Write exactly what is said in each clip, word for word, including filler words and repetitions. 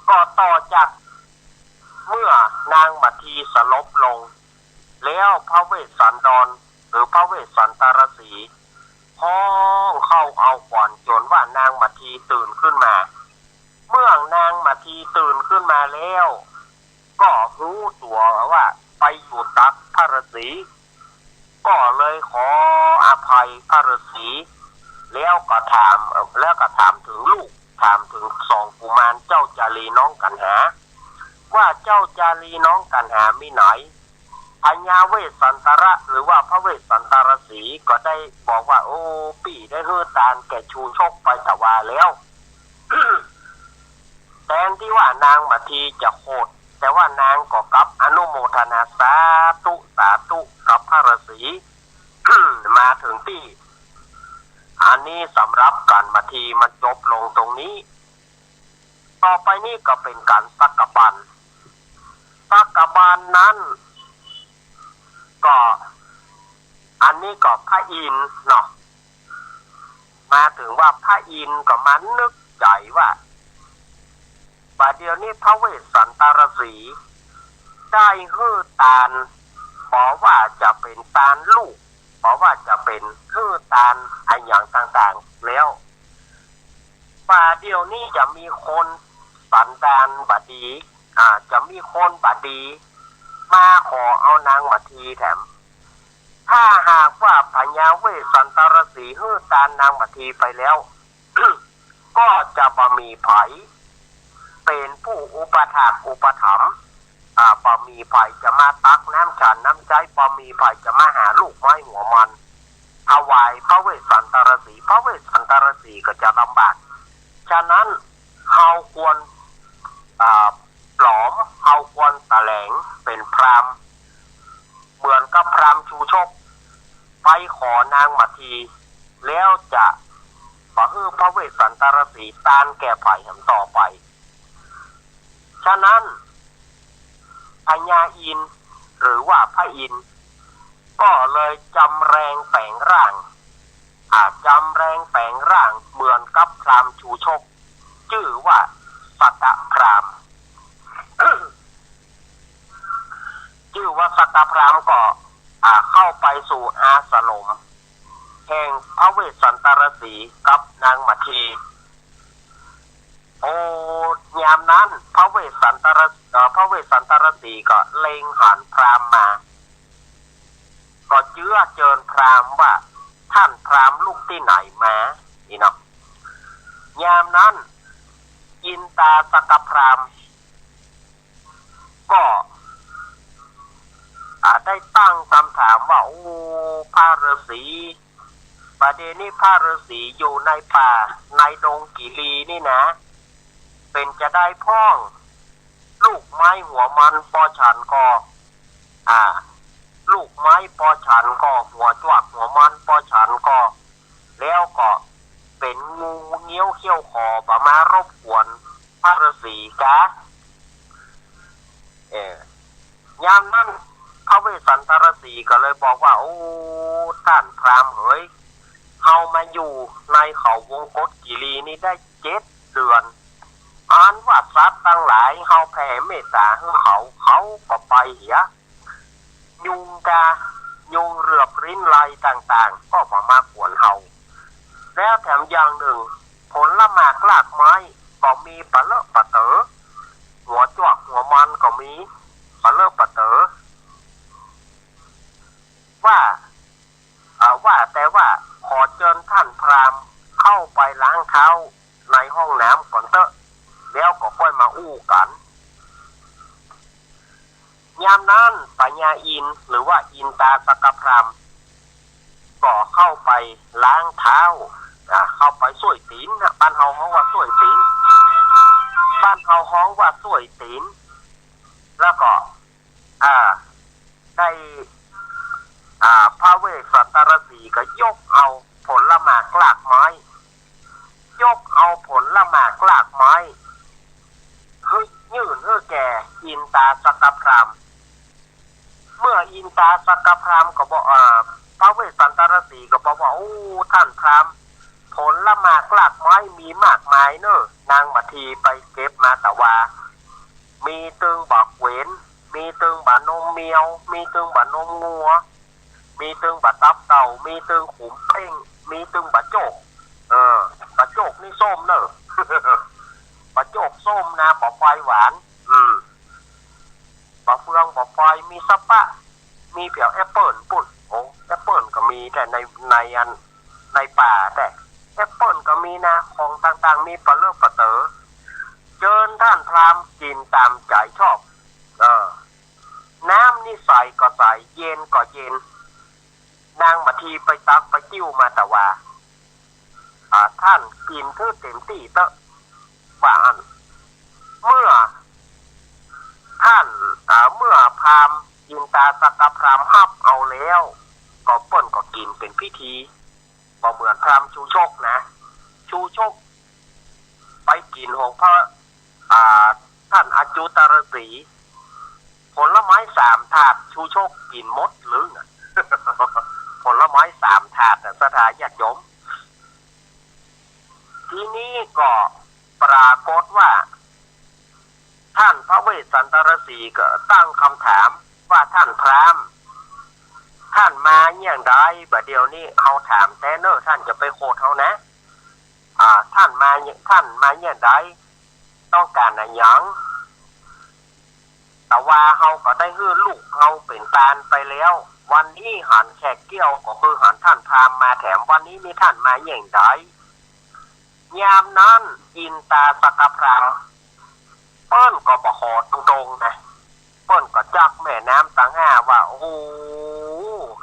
ก็ต่อจากเมื่อนางมัททีสลบลง แล้วพระเวสสันดรหรือพระเวสสันตรสี ฮ้องเข้าเอาขวัญจ๋นว่านางมัททีตื่นขึ้นมา เมื่อนางมัททีตื่นขึ้นมาแล้ว ก็ฮู้ตั๋วว่าไปอยู่ตักพระฤๅษี ก็เลยขออภัยพระฤๅษี แล้วก็ถาม แล้วก็ถามเถิงลูก ถามเถิงสองกุมารเจ้าจารีน้องกัณหา ว่าเจ้าจารีน้องกัณหามีไหน พญาเวสสันตระหรือว่าพระเวสสันตรสีก็ได้บอกว่า โอ้ ปี้ได้หื้อตานแก่ชูชกไปตะวาแล้ว แทนตี้ว่านางมัททีจะโขด แต่ว่านางก็กลับอนุโมทนาสาธุสาธุกับพระฤๅษี มาเถิงตี้ อันนี้สำหรับกั๋นมัททีมันจบลงตรงนี้ ต่อไปนี้ก็เป๋นกั๋นสักกะบัน สักกะบันนั้น ก็ อันนี้ก็พระอินทร์เนาะ มาเถิงว่าพระอินทร์ก็มานึกใจ๋ว่า บ่าเดี่ยวนี้พระเวสสันตรสี ได้หื้อตาน บ่ว่าจะเป๋นตานลูก บ่ว่าจะเป๋นหื้อตานอะหยังต่างๆ แล้ว บ่าเดี่ยวนี้จะมีคนสันดานบ่ดี อ่า จะมีคนบ่ดี มาขอเอานางมัททีแถม ถ้าหากว่าพญาเวสสันตรสีหื้อตานนางมัททีไปแล้ว ก็จะบ่มีใผเป๋นผู้อุปถากอุปถัมภ์ อ่า บ่มีใผจะมาตักน้ำฉันน้ำใจ๊ บ่มีใผจะมาหาลูกไม้หัวมัน ถวายพระเวสสันตรสี พระเวสสันตรสีก็จะลำบาก ฉะนั้นเฮาควร อ่า ปลอม เฮาควรแสดงเป๋นพราหมณ์ เหมือนกับพราหมณ์ชูชก ไปขอนางมัทที แล้วจะบ่หื้อพระเวสสันตรสีตานแก่ใผแหมต่อไป ฉะนั้น พญาอินทร์หรือว่าพระอินทร์ ก็เลยจำแรงแป๋งร่าง อ่า จำแรงแป๋งร่างเหมือนกับพราหมณ์ชูชก จื้อว่าสักกะพราหมณ์ จื้อว่าสักกะพราหมณ์ก็ อ่า เข้าไปสู่อาสรมแห่งพระเวสสันตรสีกับนางมัทที โอ้ ยามนั้นพระเวสสันตร เอ่อ พระเวสสันตรสีก็เล็งหันพราหมณ์มา ก็เจื้อเจิญพราหมณ์ว่า ท่านพราหมณ์ลุกตี้ไหนมา นี่เนาะ ยามนั้น อินตาสักกะพราหมณ์ ก็ อ่า ได้ตั้งกำถามว่า โอ้ พระฤๅษี บ่าเดี่ยวนี้พระฤๅษีอยู่ในป่าในดงกิลีนี่นะ เป๋นจาใดพ่อง ลูกไม้หัวมันปอฉันก็ อ่า ลูกไม้ปอฉันก็ หัวจวักหัวมันปอฉันก็ แล้วก็เป๋นงูเงี้ยวเขี้ยวขอบ่ามารบกวนพระฤๅษีกา เออ ยามนั้นพระเวสสันตรสีก็เลยบอกว่า โอ้ ท่านพราหมณ์เหย เฮามาอยู่ในเขาวงกตกิลีนี่ได้เจ็ดเดือน อันว่าสัตว์ตังหลายเฮาแผ่เมตต๋าหื้อเขา เขาก็ไปเหีย ยุงกา ยุงเหลือบริ้นไลต่างๆ ก็บ่มากวนเฮา แล้วแถมอย่างนึ่ง ผลหมากรากไม้ก็มีปะเลอะปะเต๋อ หัวจวักหัวมันก็มีปะเลอะปะเต๋อ ว่า เอ่อ ว่าแต่ว่าขอเจิญท่านพราหมณ์เข้าไปล้างเท้าในห้องน้ำก่อนเต๊อะ แล้วก็ค่อยมาอู้กั๋น ยามนั้นพญาอินทร์หรือว่าอินตาสักกะพราหมณ์ ก็เข้าไปล้างเท้า อ่า เข้าไปส้วยตี๋นนะ บ้านเฮาฮ้องว่าส้วยตี๋น บ้านเฮาฮ้องว่าส้วยตี๋น แล้วก็ อ่า ได้ อ่า พระเวสสันตรสีก็ยกเอาผลหมากรากไม้ ยกเอาผลหมากรากไม้ หื้อ ยื่นหื้อแก่อินตาสักกะพราหมณ์ เมื่ออินตาสักกะพราหมณ์ก็บอก อ่า พระเวสสันตรสีก็บอกว่า โอ้ ท่านพราหมณ์ ผ ผลหมากรากไม้มีมากมายเน่อ นางหมาทีไปเก็บมาตะวา มีตึงบ่าเขวน มีตึงบ่านมแมว มีตึงบ่านมงัว มีตึงบ่าตับเต่า มีตึงขุมเป้ง มีตึงบ่าโจก เออ บ่าโจกนี่ส้มเน่อ บ่าโจกส้มนะ บ่าไฟหวาน อืม บ่าเฟือง บ่าไฟ มีสะปะ มีแผวแอปเปิ้ลปุ้น โอ้ แอปเปิ้ลก็มีแต่ใน ในอัน ในป่า แต่แอปเปิ้ลก็มีนะ ของต่างๆ มีปะเลอะปะเต๋อ เจิญต้านพราหมณ์กิ๋นต๋ามใจ๋ชอบ เออ น้ำนี่ใสก็ใส เย็นก็เย็น นางหมาทีไปตักไปติ้วมาตะวา อ่า ต้านกิ๋นเต๊อะเต๋มตี้เต๊อะ ว่าอั้น เมื่อต้าน อ่า เมื่อพราหมณ์ อินตาสักกพราหมณ์ฮับเอาแล้ว ก็เปิ้นก็กิ๋นเป๋นพิธี บ่เหมือนพราหมณ์ชูชกนะ ชูชก ไปกิ๋นของพระ อ่า ต้านอจุตฤๅษี ผลไม้สามถาด ชูชกกิ๋นหมดลึงอะ ผลไม้สามถาดน่ะ ศรัทธาญาติโยม ทีนี้ก็ปรากฏว่า ต้านพระเวสสันตฤๅษีก็ตั้งกำถามว่า ต้านพราหมณ์ ต้านมาเยี่ยงใด บ่าเดี่ยวนี้เฮาถามแต๊เน่อ ต้านจะไปโขดเฮานะ อ่า ต้านมา ต้านมาเยี่ยงใด ต้องก๋านอะหยัง ตะวาเฮาก็ได้หื้อลูกเฮาเป๋นตานไปแล้ว วันนี้หันแขกเกี้ยวก็คือหันต้านพราหมณ์มาแถม วันนี้นี่ต้านมาเยี่ยงใด ยามนั้นอินตาสักกพราหมณ์ เปิ้นก็บ่ขอตรงๆ นะ เปิ้นก็จักแม่น้ำตังห้าว่า โอ้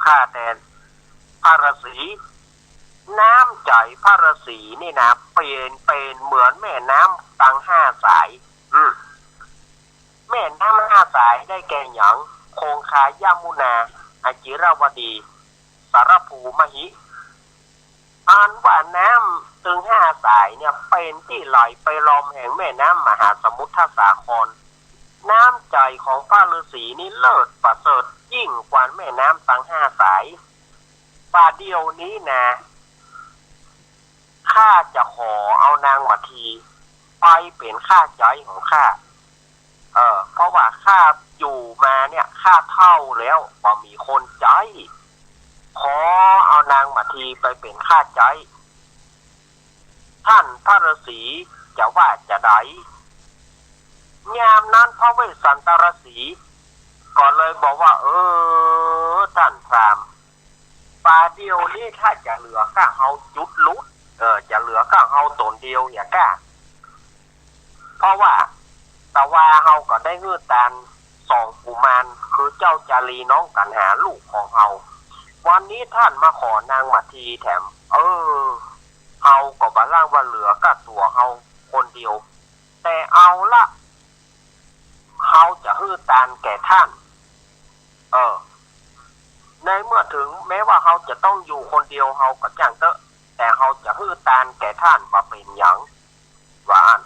ข้าแต่พระฤๅษี น้ำใจ๋พระฤๅษีนี่นะ เป๋น เป๋นเหมือนแม่น้ำตังห้าสาย อืม แม่น้ำห้าสายได้แก่หยัง คงคา ยมุนา อจิรวดี สารภู มหิ อันว่าน้ำตึงห้าสายเนี่ย เป๋นตี้ไหลไปลอมแห่งแม่น้ำมหาสมุทรสาคร น้ำใจ๋ของพระฤๅษีนี่เลิศประเสริฐยิ่งกว่าแม่น้ำตังห้าสาย บ่าเดี่ยวนี้นะ ข้าจะขอเอานางหมาทีไปเป๋นข้าใจ๊ของข้า เออ เพราะว่าข้าอยู่มาเนี่ย ข้าเฒ่าแล้ว บ่มีคนใจ๊ ขอเอานางหมาทีไปเป๋นข้าใจ๊ ต้านพระฤๅษีจะว่าจาใด ยามนั้นพระเวสสันตฤๅษีก็เลยบอกว่า เออ ต้านพราหมณ์ บ่าเดี่ยวนี้ถ้าจะเหลือก้าเฮาจุดลุด เออ จะเหลือก้าเฮาต๋นเดียวอย่าก้า เพราะว่าตะวาเฮาก็ได้หื้อตานสองกุมาร คือเจ้าจารีน้องกัณหาลูกของเฮา วันนี้ต้านมาขอนางหมาทีแถม เออ เฮาก็บ่ล่างว่าเหลือก้าตั๋วเฮาคนเดียว แต่เอาละ เฮาจะหื้อตานแก่ต้าน เออ ในเมื่อถึงแม้ว่าเฮาจะต้องอยู่คนเดียวเฮาก็จ้างเต๊อะ แต่เฮาจะหื้อตานแก่ต้านบ่เป๋นหยัง ว่าอั้น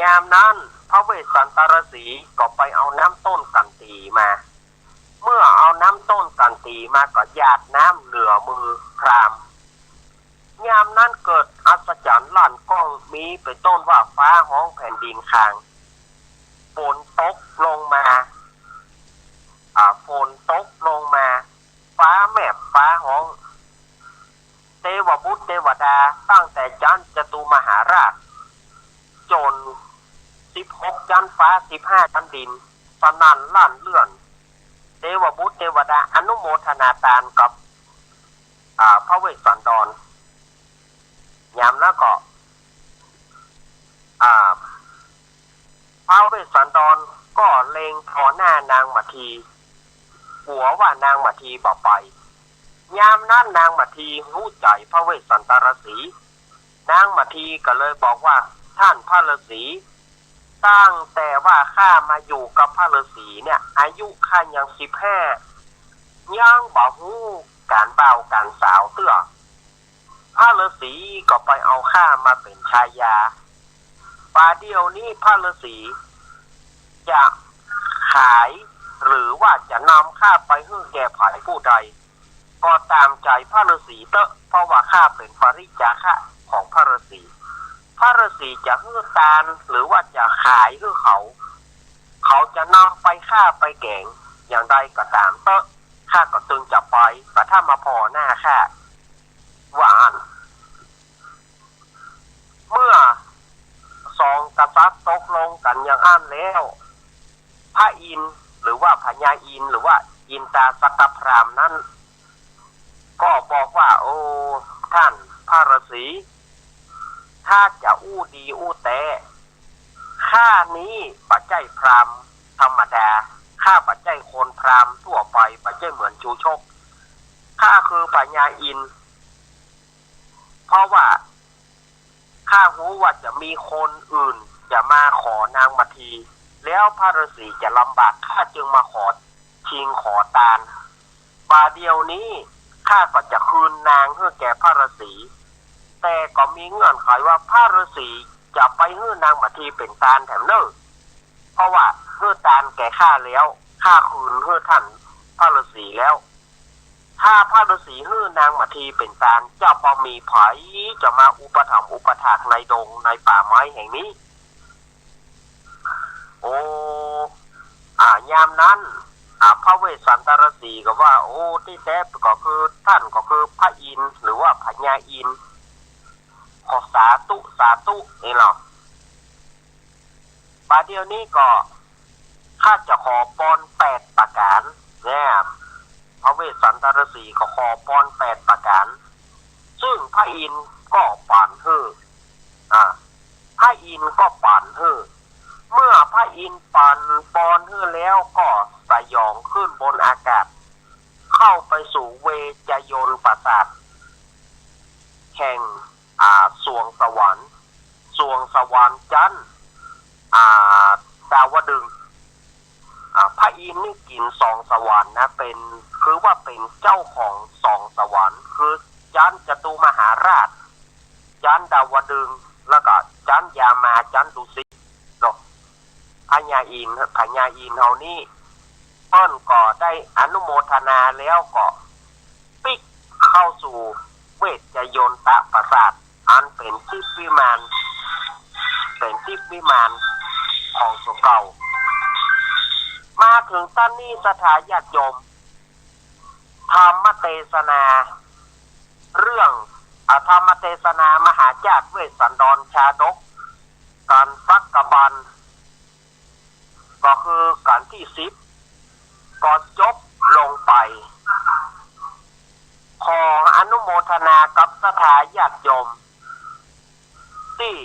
ยามนั้นพระเวสสันตฤๅษีก็ไปเอาน้ำต้นกัณฑ์ตีมา เมื่อเอาน้ำต้นกัณฑ์ตีมาก็หยาดน้ำเหนือมือพราหมณ์ ยามนั้นเกิดอัศจรรย์ล้านกล้อง มีเป๋นต้นว่าฟ้าฮ้องแผ่นดินคาง ฝนตกลงมา อ่า ฝนตกลงมา ฟ้าแมบฟ้าฮ้อง เตวบุตรเตวดาตั้งแต่จั๊นจตุมหาราช จ๋นสิบหกจั๊นฟ้า สิบห้าจั๊นดิน สนั่นลั่นเลื่อน เตวบุตรเตวดาอนุโมทนาตานกับ อ่า พระเวสสันดร ยามนั้นก็ อ่า พระเวสสันดรก็เล็งต่อหน้านางหมาที กั๋วว่านางหมาทีบ่ไป ยามนั้นนางหมาทีฮู้ใจ๋พระเวสสันตฤๅษี นางหมาทีก็เลยบอกว่า ต้านพระฤๅษี ตั้งแต่ว่าข้ามาอยู่กับพระฤๅษีเนี่ย อายุข้ายังสิบห้า ยังบ่ฮู้ก๋านบ่าวก๋านสาวเตื้อ พระฤๅษีก็ไปเอาข้ามาเป๋นชายา บ่าเดี่ยวนี้พระฤๅษีจะขาย หรือว่าจะนำข้าไปหื้อแก่ใผผู้ใด ก็ต๋ามใจ๋พระฤๅษีเต๊อะ เพราะว่าข้าเป๋นปริจจาคะของพระฤาษี พระฤาษีจะหื้อตานหรือว่าจะขายหื้อเขา เขาจะนำไปฆ่าไปแก๋งอย่างใดก็ต๋ามเต๊อะ ข้าก็ตึงจะไป บ่ถ้ามาผ่อหน้าข้า ว่าอั้น เมื่อสองกษัตริย์ตกลงกั๋นอย่างอั้นแล้ว พระอินทร์หรือว่าพญาอินทร์หรือว่าอินทาสักกพราหมณ์นั้น ก็บอกว่า โอ้ ท่านพระฤาษี ถ้าจะอู้ดีอู้แต๊ ข้านี้บ่ใจ้พราหมณ์ธรรมดา ข้าบ่ใจ้คนพราหมณ์ทั่วไป บ่ใจ้เหมือนชูชก ข้าคือพญาอินทร์ เพราะว่าข้าฮู้ว่าจะมีคนอื่นจะมาขอนางมัทที แล้วพระฤาษีจะลำบาก ข้าจึงมาขอชิงขอตาน บ่าเดี่ยวนี้ข้าก็จะคืนนางหื้อแก่พระฤาษี แต่ก็มีเงื่อนไขว่าพระฤาษีจะไปหื้อนางมัททีเป๋นตานแถมเน่อ เพราะว่าหื้อตานแก่ข้าแล้ว ข้าคืนหื้อท่านพระฤาษีแล้ว ถ้าพระฤาษีหื้อนางมัททีเป๋นตาน จะบ่มีใผจะมาอุปถัมภ์อุปถากในดงในป่าไม้แห่งนี้ โอ้ อ่า ยามนั้น อ่า พระเวสสันตรฤาษีก็ว่า โอ้ ตี้แต๊ก็คือท่านก็คือพระอินทร์หรือว่าพญาอินทร์ ขอสาธุ สาธุ นี่เนาะ บ่าเดี่ยวนี้ก็ข้าจะขอปอนแปดประก๋าน เนี่ย พระเวสสันตรฤาษีก็ขอปอนแปดประก๋าน ซึ่งพระอินทร์ก็ปานหื้อ อ่า พระอินทร์ก็ปานหื้อ เมื่อพระอินทร์ปานปอนหื้อแล้วก็สยองขึ้นบนอากาศ เข้าไปสู่เวชยนต์ปราสาท แห่ง อ่า สวงสวรรค์ สวงสวรรค์จั๊น อ่า ดาวดึงส์ อ่า พระอินทร์นี่กิ๋นสองสวรรค์นะ เป๋น คือว่าเป๋นเจ้าของสองสวรรค์ คือจั๊นจตุมหาราช จั๊นดาวดึงส์ แล้วก็จั๊นยามา จั๊นดุสิตเนาะ พญาอินทร์ พญาอินทร์เฮานี่ เปิ้นก็ได้อนุโมทนาแล้วก็ปิ๊กเข้าสู่เวชยนตปราสาท อันเป๋นทิพย์วิมาน เป๋นทิพย์วิมานของตั๋วเก่า มาเถิงต๋อนนี้ศรัทธาญาติโยม ธรรมเตสนา เรื่อง อ่า ธรรมเตสนามหาชาติเวสสันดรชาดก กัณฑ์สักกบัน ก็คือกัณฑ์ตี้สิบ ก็จบลงไป ขออนุโมทนากับศรัทธาญาติโยม ตี้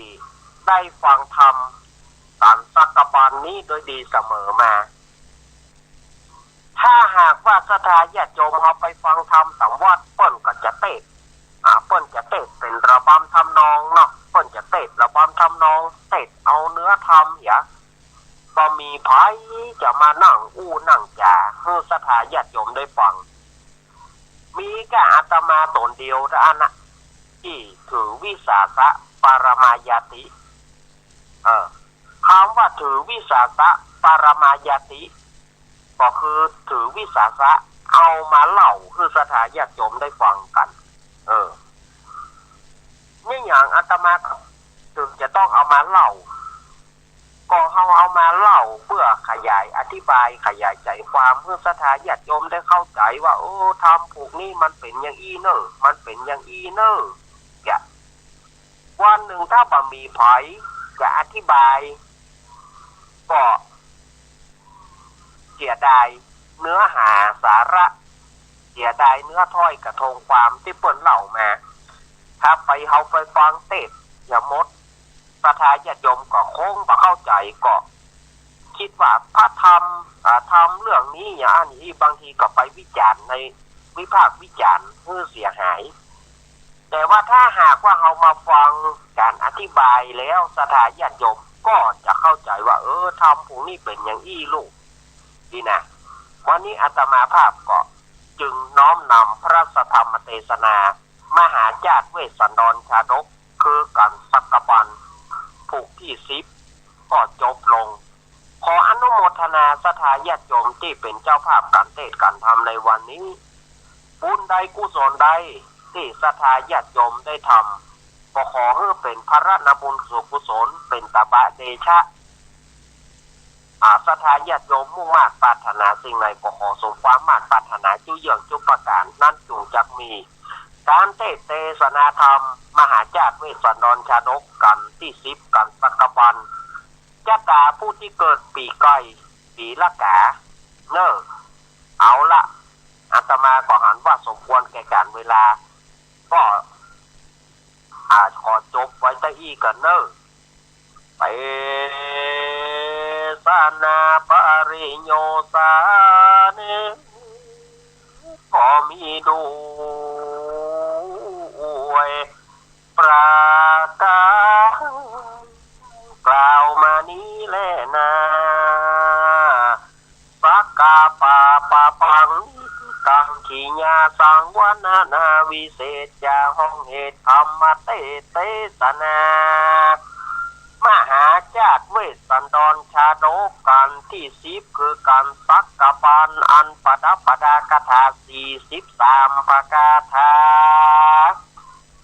ได้ฟังธรรมกัณฑ์สักกบันนี้โดยดีเสมอมา ถ้าหากว่าศรัทธาญาติโยมเฮาไปฟังธรรมต๋ามวัด เปิ้นก็จะเตสน์ อ่า เปิ้นจะเตสน์เป๋นระบำทำนองเนาะ เปิ้นจะเตสน์ระบำทำนอง เตสน์เอาเนื้อธรรมเหีย บ่มีใผจะมานั่งอู้นั่งจ๋าหื้อศรัทธาญาติโยมได้ฟัง มีก้าอาตมาต๋นเดียวเต้าอั้นนะ ตี้ถือวิสาสะปรมาญาติ เออ กำว่าถือวิสาสะปรมาญาติ ก็คือถือวิสาสะเอามาเล่าหื้อศรัทธาญาติโยมได้ฟังกั๋น เออ นี่หยังอาตมาก็เถิงจะต้องเอามาเล่า ก็เฮาเอามาเล่าเปื้อขยายอธิบายขยายใจ๋ความหื้อศรัทธาญาติโยมได้เข้าใจ๋ว่า โอ้ ธรรมผูกนี้มันเป๋นอย่างอี้เน่อ มันเป๋นอย่างอี้เน่อ เนี่ย วันนึ่งถ้าบ่มีใผจะอธิบาย ก็เสียดายเนื้อหาสาระ เสียดายเนื้อถ้อยกระทงความตี้เปิ้นเล่ามา ถ้าไปเฮาไปฟังเตสน์เหียหมด ศรัทธาญาติโยมก็คงบ่เข้าใจ๋ ก็กึ๊ดว่าพระธรรม อ่า ธรรมเรื่องนี้อย่างอั้นอี้ บางทีก็ไปวิจารณ์ใน วิพากษ์วิจารณ์หื้อเสียหาย แต่ว่าถ้าหากว่าเฮามาฟังก๋านอธิบายแล้ว ศรัทธาญาติโยมก็จะเข้าใจ๋ว่า เออ ธรรมผูกนี้เป๋นอย่างอี้ลูก นี่นะ วันนี้อาตมาภาพก็จึงน้อมนำพระสัทธรรมเตสนา มหาชาติเวสสันดรชาดก คือกัณฑ์สักกบัน ผูกตี้สิบ ก็จบลง ขออนุโมทนาศรัทธาญาติโยมตี้เป๋นเจ้าภาพก๋านเตสน์ก๋านธรรมในวันนี้ บุญใดกุศลใด ตี้ศรัทธาญาติโยมได้ทำ ก็ขอหื้อเป๋นผละนาบุญส่วนกุศล เป๋นตบะเดชะ อา ศรัทธาญาติโยมมุ่งมาดปรารถนาสิ่งใด ก็ขอสมความมาดปรารถนาจุเยื่องจุประก๋าน นั้นจุ่งจักมีก๋านเตสน์เตสนาธรรม มหาจาติเวสสันดรชาดกกัณฑ์ตี้สิบ กัณฑ์สักกัปปัน จะต๋าผู้ตี้เกิดปี๋ไก่ ปี๋ละก๋า เน่อ เอาละ อาตมาก็หันว่าสมควรแก่ก๋าลเวลา ก็ อา ขอจบไว้เต้าอี้ก่อนเน่อ เตสนาปริโยสาเน ก็มีด้วยประก๋า กล่าวมานี้แลนา สักกะปะปะปัง นิสสิตัง ขีญาสังวะนะนา วิเศษจาห้องเหตุธรรมเตสน์เตสนา มหาจาติเวสสันดรชาดกกัณฑ์ตี้สิบ คือกัณฑ์สักกัปปัน อันประดับประดาคาถาสี่สิบสามประกาถา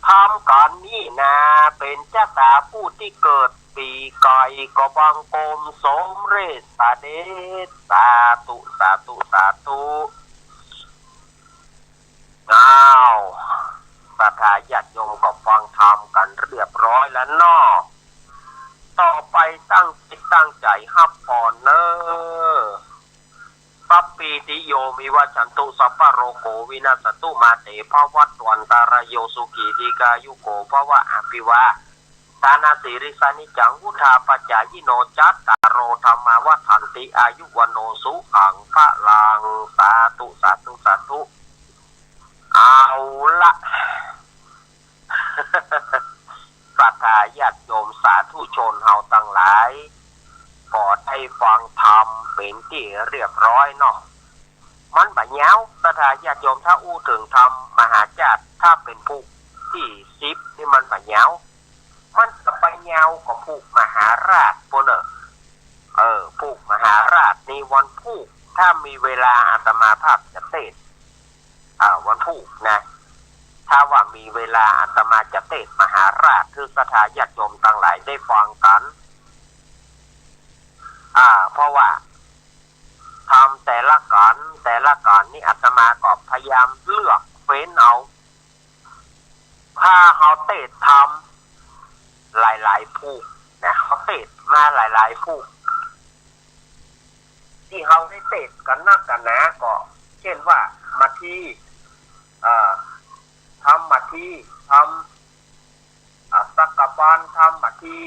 ธรรมกัณฑ์นี้นา เป๋นจะต๋าผู้ตี้เกิดปี๋ไก่ ก็บังคมสมเร็จเสด็จ สาธุ สาธุ สาธุ อ้าว ศรัทธาญาติโยมก็ฟังธรรมกั๋นเรียบร้อยแล้วเนาะ ต่อไปตั้งจิตตั้งใจ๋ฮับผ่อนเน่อ สัพพีติโยวิวัชชันตุ สัพพะโรโควินัสสันตุ มาเตภวัตวันตะราโย สุขีทีฆายุโกภวะ อภิวาทานาสีลิสสะนิจจัง วุฑฒาปะจายิโน จัตตาโรธัมมาวัฑฒันติ อายุวัณโณสุขังพะลัง สาธุ สาธุ สาธุ เอาละ ศรัทธาญาติโยมสาธุชนเฮาตังหลาย ก็ได้ฟังธรรมเป๋นตี้เรียบร้อยเนาะ มันบ่ยาว ศรัทธาญาติโยม ถ้าอู้เถิงธรรมมหาจาติ ถ้าเป๋นผูกตี้สิบนี่มันบ่ยาว มันจะไปยาวกว่าผูกมหาราชปู้นเน่อ เออ ผูกมหาราชนี่วันพูก ถ้ามีเวลาอาตมาภาพจะเตสน์ อ่า วันพูกนะ ถ้าว่ามีเวลาอาตมาจะเตสน์มหาราช หื้อศรัทธาญาติโยมตังหลายได้ฟังกั๋น อ่า เพราะว่าธรรมแต่ละกัณฑ์ แต่ละกัณฑ์นี่อาตมาก็พยายามเลือกเฟ้นเอา ถ้าเฮาเตสน์ธรรมหลายๆ ผูกนะ เฮาเตสน์มาหลายๆ ผูก ตี้เฮาได้เตสน์กั๋นนักกั๋นหนาก็ เจ้นว่า มัทที เอ่อ ธรรมมัทที ธรรม อ่า สักกัปปัน ธรรมมัทที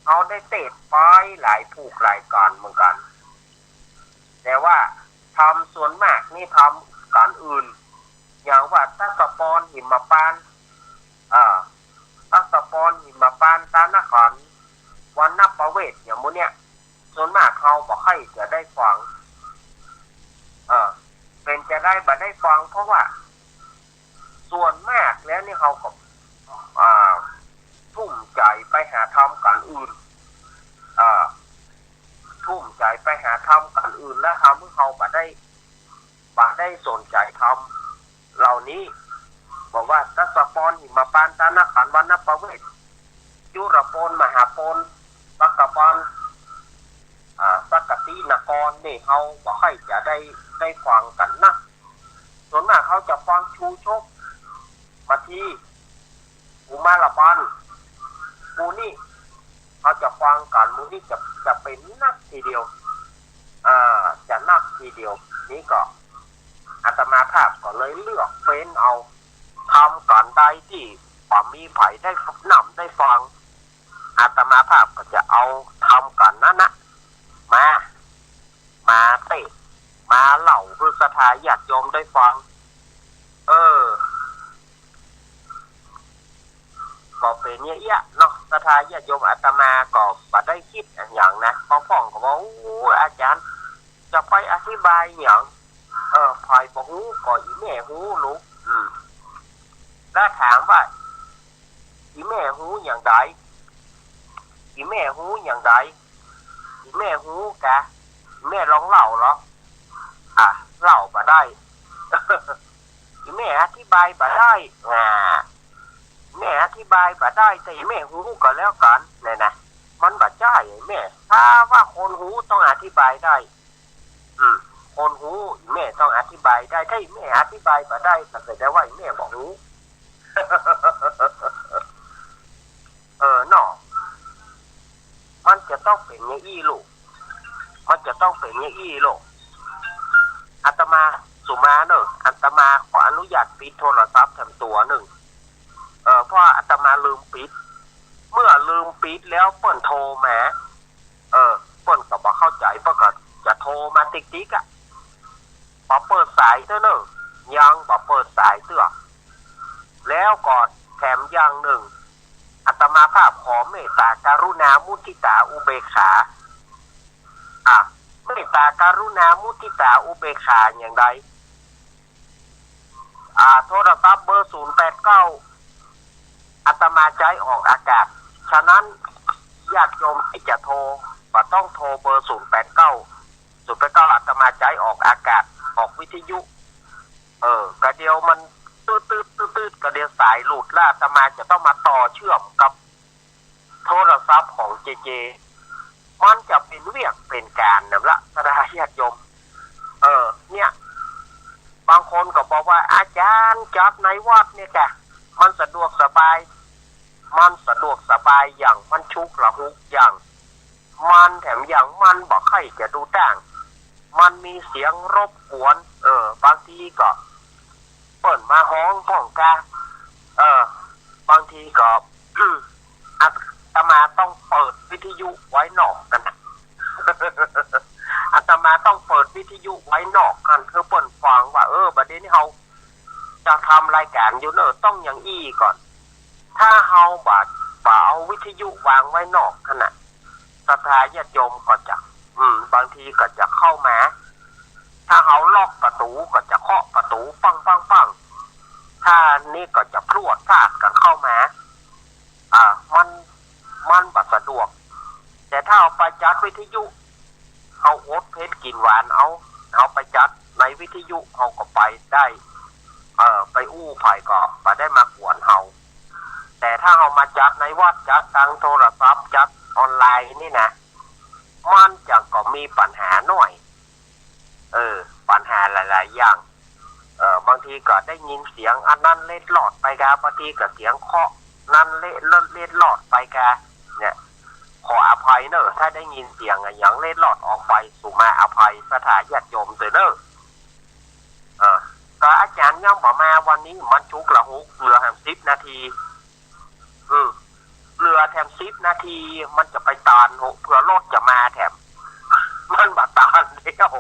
เฮาได้เตสน์ไปหลายผูกหลายกัณฑ์เหมือนกั๋น แต่ว่าธรรมส่วนมากนี่ธรรมกัณฑ์อื่น อย่างว่าทศพรหิมพานต์ อ่า ทศพรหิมพานต์ ตานคร วรรณประเวท อย่างหมู่เนี้ย ส่วนมากเฮาบ่ค่อยจะได้ฟัง เออ เป๋นจะใดบ่ได้ฟัง เพราะว่า ส่วนมากแล้วนี่เฮาก็ อ่า ทุ่มใจ๋ไปหาธรรมกัณฑ์อื่น อ่า ทุ่มใจ๋ไปหาธรรมกัณฑ์อื่น แล้วทำหื้อเฮาบ่ได้ บ่ได้สนใจ๋ธรรมเหล่านี้ บอกว่าทศพรหิมพานต์ ตานคร วรรณประเวท จุลโปน มหาโปน สักกัปปัน อ่า สักกะตินครนี่เฮาบ่ค่อยจะได้ ได้ฟังกั๋นนะ ส่วนมากเฮาจะฟังชูชก มัทที กุมารปัน หมู่นี้เฮาจะฟังกั๋น หมู่นี้จะ จะเป๋นนักทีเดียว อ่า จะนักทีเดียว นี่ก็ อาตมาภาพก็เลยเลือกเฟ้นเอา ธรรมกัณฑ์ใดตี้บ่มีใผได้นำได้ฟัง อาตมาภาพก็จะเอาธรรมกัณฑ์นั้นนะ มา มาเตสน์ มาเล่าหื้อศรัทธาญาติโยมได้ฟัง เออ ก็เป๋นอย่างเนี้ยเนาะ ศรัทธาญาติโยม อาตมาก็บ่ได้กึ๊ดอะหยังนะ บางพ่องก็ว่า โอ้ย อาจ๋ารย์ จะไปอธิบายหยัง เออ ใผบ่ฮู้ก็อี่แม่ฮู้ลูก อืม แล้วถามว่า อี่แม่ฮู้อย่างใด อี่แม่ฮู้อย่างใด อี่แม่ฮู้กา อี่แม่ลองเล่าเหรอ อ่ะ เล่าบ่ได้ แม่อธิบายบ่ได้ อ่า แม่อธิบายบ่ได้ แต่แม่ฮู้ก็แล้วกั๋น เนี่ยนะ มันบ่ใจ้ แม่ ถ้าว่าคนฮู้ต้องอธิบายได้ อืม คนฮู้แม่ต้องอธิบายได้ ถ้าแม่อธิบายบ่ได้ ก็แสดงว่าแม่บ่ฮู้ เออ เนาะ มันจะต้องเป๋นอย่างอี้ลูก มันจะต้องเป๋นอย่างอี้ลูก อาตมา สุมาเน่อ อาตมาขออนุญาตปิดโทรศัพท์แถมตั๋วนึ่ง เออ เพราะอาตมาลืมปิด เมื่อลืมปิดแล้วเปิ้นโทรมา เออ เปิ้นก็บ่เข้าใจ๋ เปิ้นก็จะโทรมาติ๊กๆ อะ บ่เปิดสายเตื้อเน่อ ยังบ่เปิดสายเตื้อ แล้วก็แถมอย่างนึ่ง อาตมาภาพขอเมตตากรุณามุทิตาอุเบกขา อ่ะ เมตตากรุณามุทิตาอุเบกขาอย่างใด อ่า โทรศัพท์เบอร์ศูนย์แปดเก้า อาตมาใจ๊ออกอากาศ ฉะนั้นญาติโยมตี้จะโทร บ่ต้องโทรเบอร์ศูนย์แปดเก้า ศูนย์แปดเก้า อาตมาใจ๊ออกอากาศ ออกวิทยุ เออ กะเดี๋ยวมันตื๊ดๆ ๆ ๆ กะเดี๋ยวสายหลุด แล้วอาตมาจะต้องมาต่อเชื่อมกับโทรศัพท์ของเจเจ มันจะเป๋นเวียกเป๋นก๋านนั่นละ ศรัทธาญาติโยม เออ เนี่ย บางคนก็บอกว่า อาจ๋ารย์ จัดในวัดเนี่ยจ้ะ มันสะดวกสบาย มันสะดวกสบายอย่าง มันฉุกละหุกอย่าง มันแถมอย่าง มันบ่ใค่จะดูตั้ง มันมีเสียงรบกวน เออ บางทีก็เปิ้นมาฮ้องป้องกา เออ บางทีก็ อาตมาต้องเปิดวิทยุไว้นอกกั๋นนะ อาตมาต้องเปิดวิทยุไว้นอกกั๋น หื้อเปิ้นฟังว่า เออ บัดนี้เฮาจะทำรายก๋านอยู่เน่อ ต้องอย่างอี้ก่อน ถ้าเฮาบ่ บ่เอาวิทยุวางไว้นอกหั้นน่ะ ศรัทธาญาติโยมก็จะ อืม บางทีก็จะเข้ามา ถ้าเฮาล็อกประตู๋ก็จะเคาะประตู๋ ปัง ปัง ปัง ถ้านี้ก็จะพรวดพราดกั๋นเข้ามา อ่า มัน มันบ่สะดวก แต่ถ้าเฮาไปจัดวิทยุ เฮาอดเผ็ดกิ๋นหวานเอา เฮาไปจัดในวิทยุ เฮาก็ไปได้ เออ ไปอู้ใผก็บ่ได้มากวนเฮา แต่ถ้าเฮามาจัดในวัด จัดตางโทรศัพท์ จัดออนไลน์นี่นะ มันจะก็มีปัญหาหน้อย เออ ปัญหาหลายๆ อย่าง เออ บางทีก็ได้ยินเสียงอันนั้นเล็ดลอดไปกา บางทีก็เสียงเคาะนั้นเล็ด เล็ดลอดไปกา เนี่ย ขออภัยเน่อ ถ้าได้ยินเสียงอะหยังเล็ดลอดออกไป สุมาอภัยศรัทธาญาติโยมตวยเน่อ เออ ก็อาจ๋ารย์ยังบ่มาวันนี้ มันฉุกละหุก เหลือแถมสิบนาที อืม เหลือแถมสิบนาที มันจะไปตานโห เผื่อรถจะมาแถม มันบ่ตานแล้ว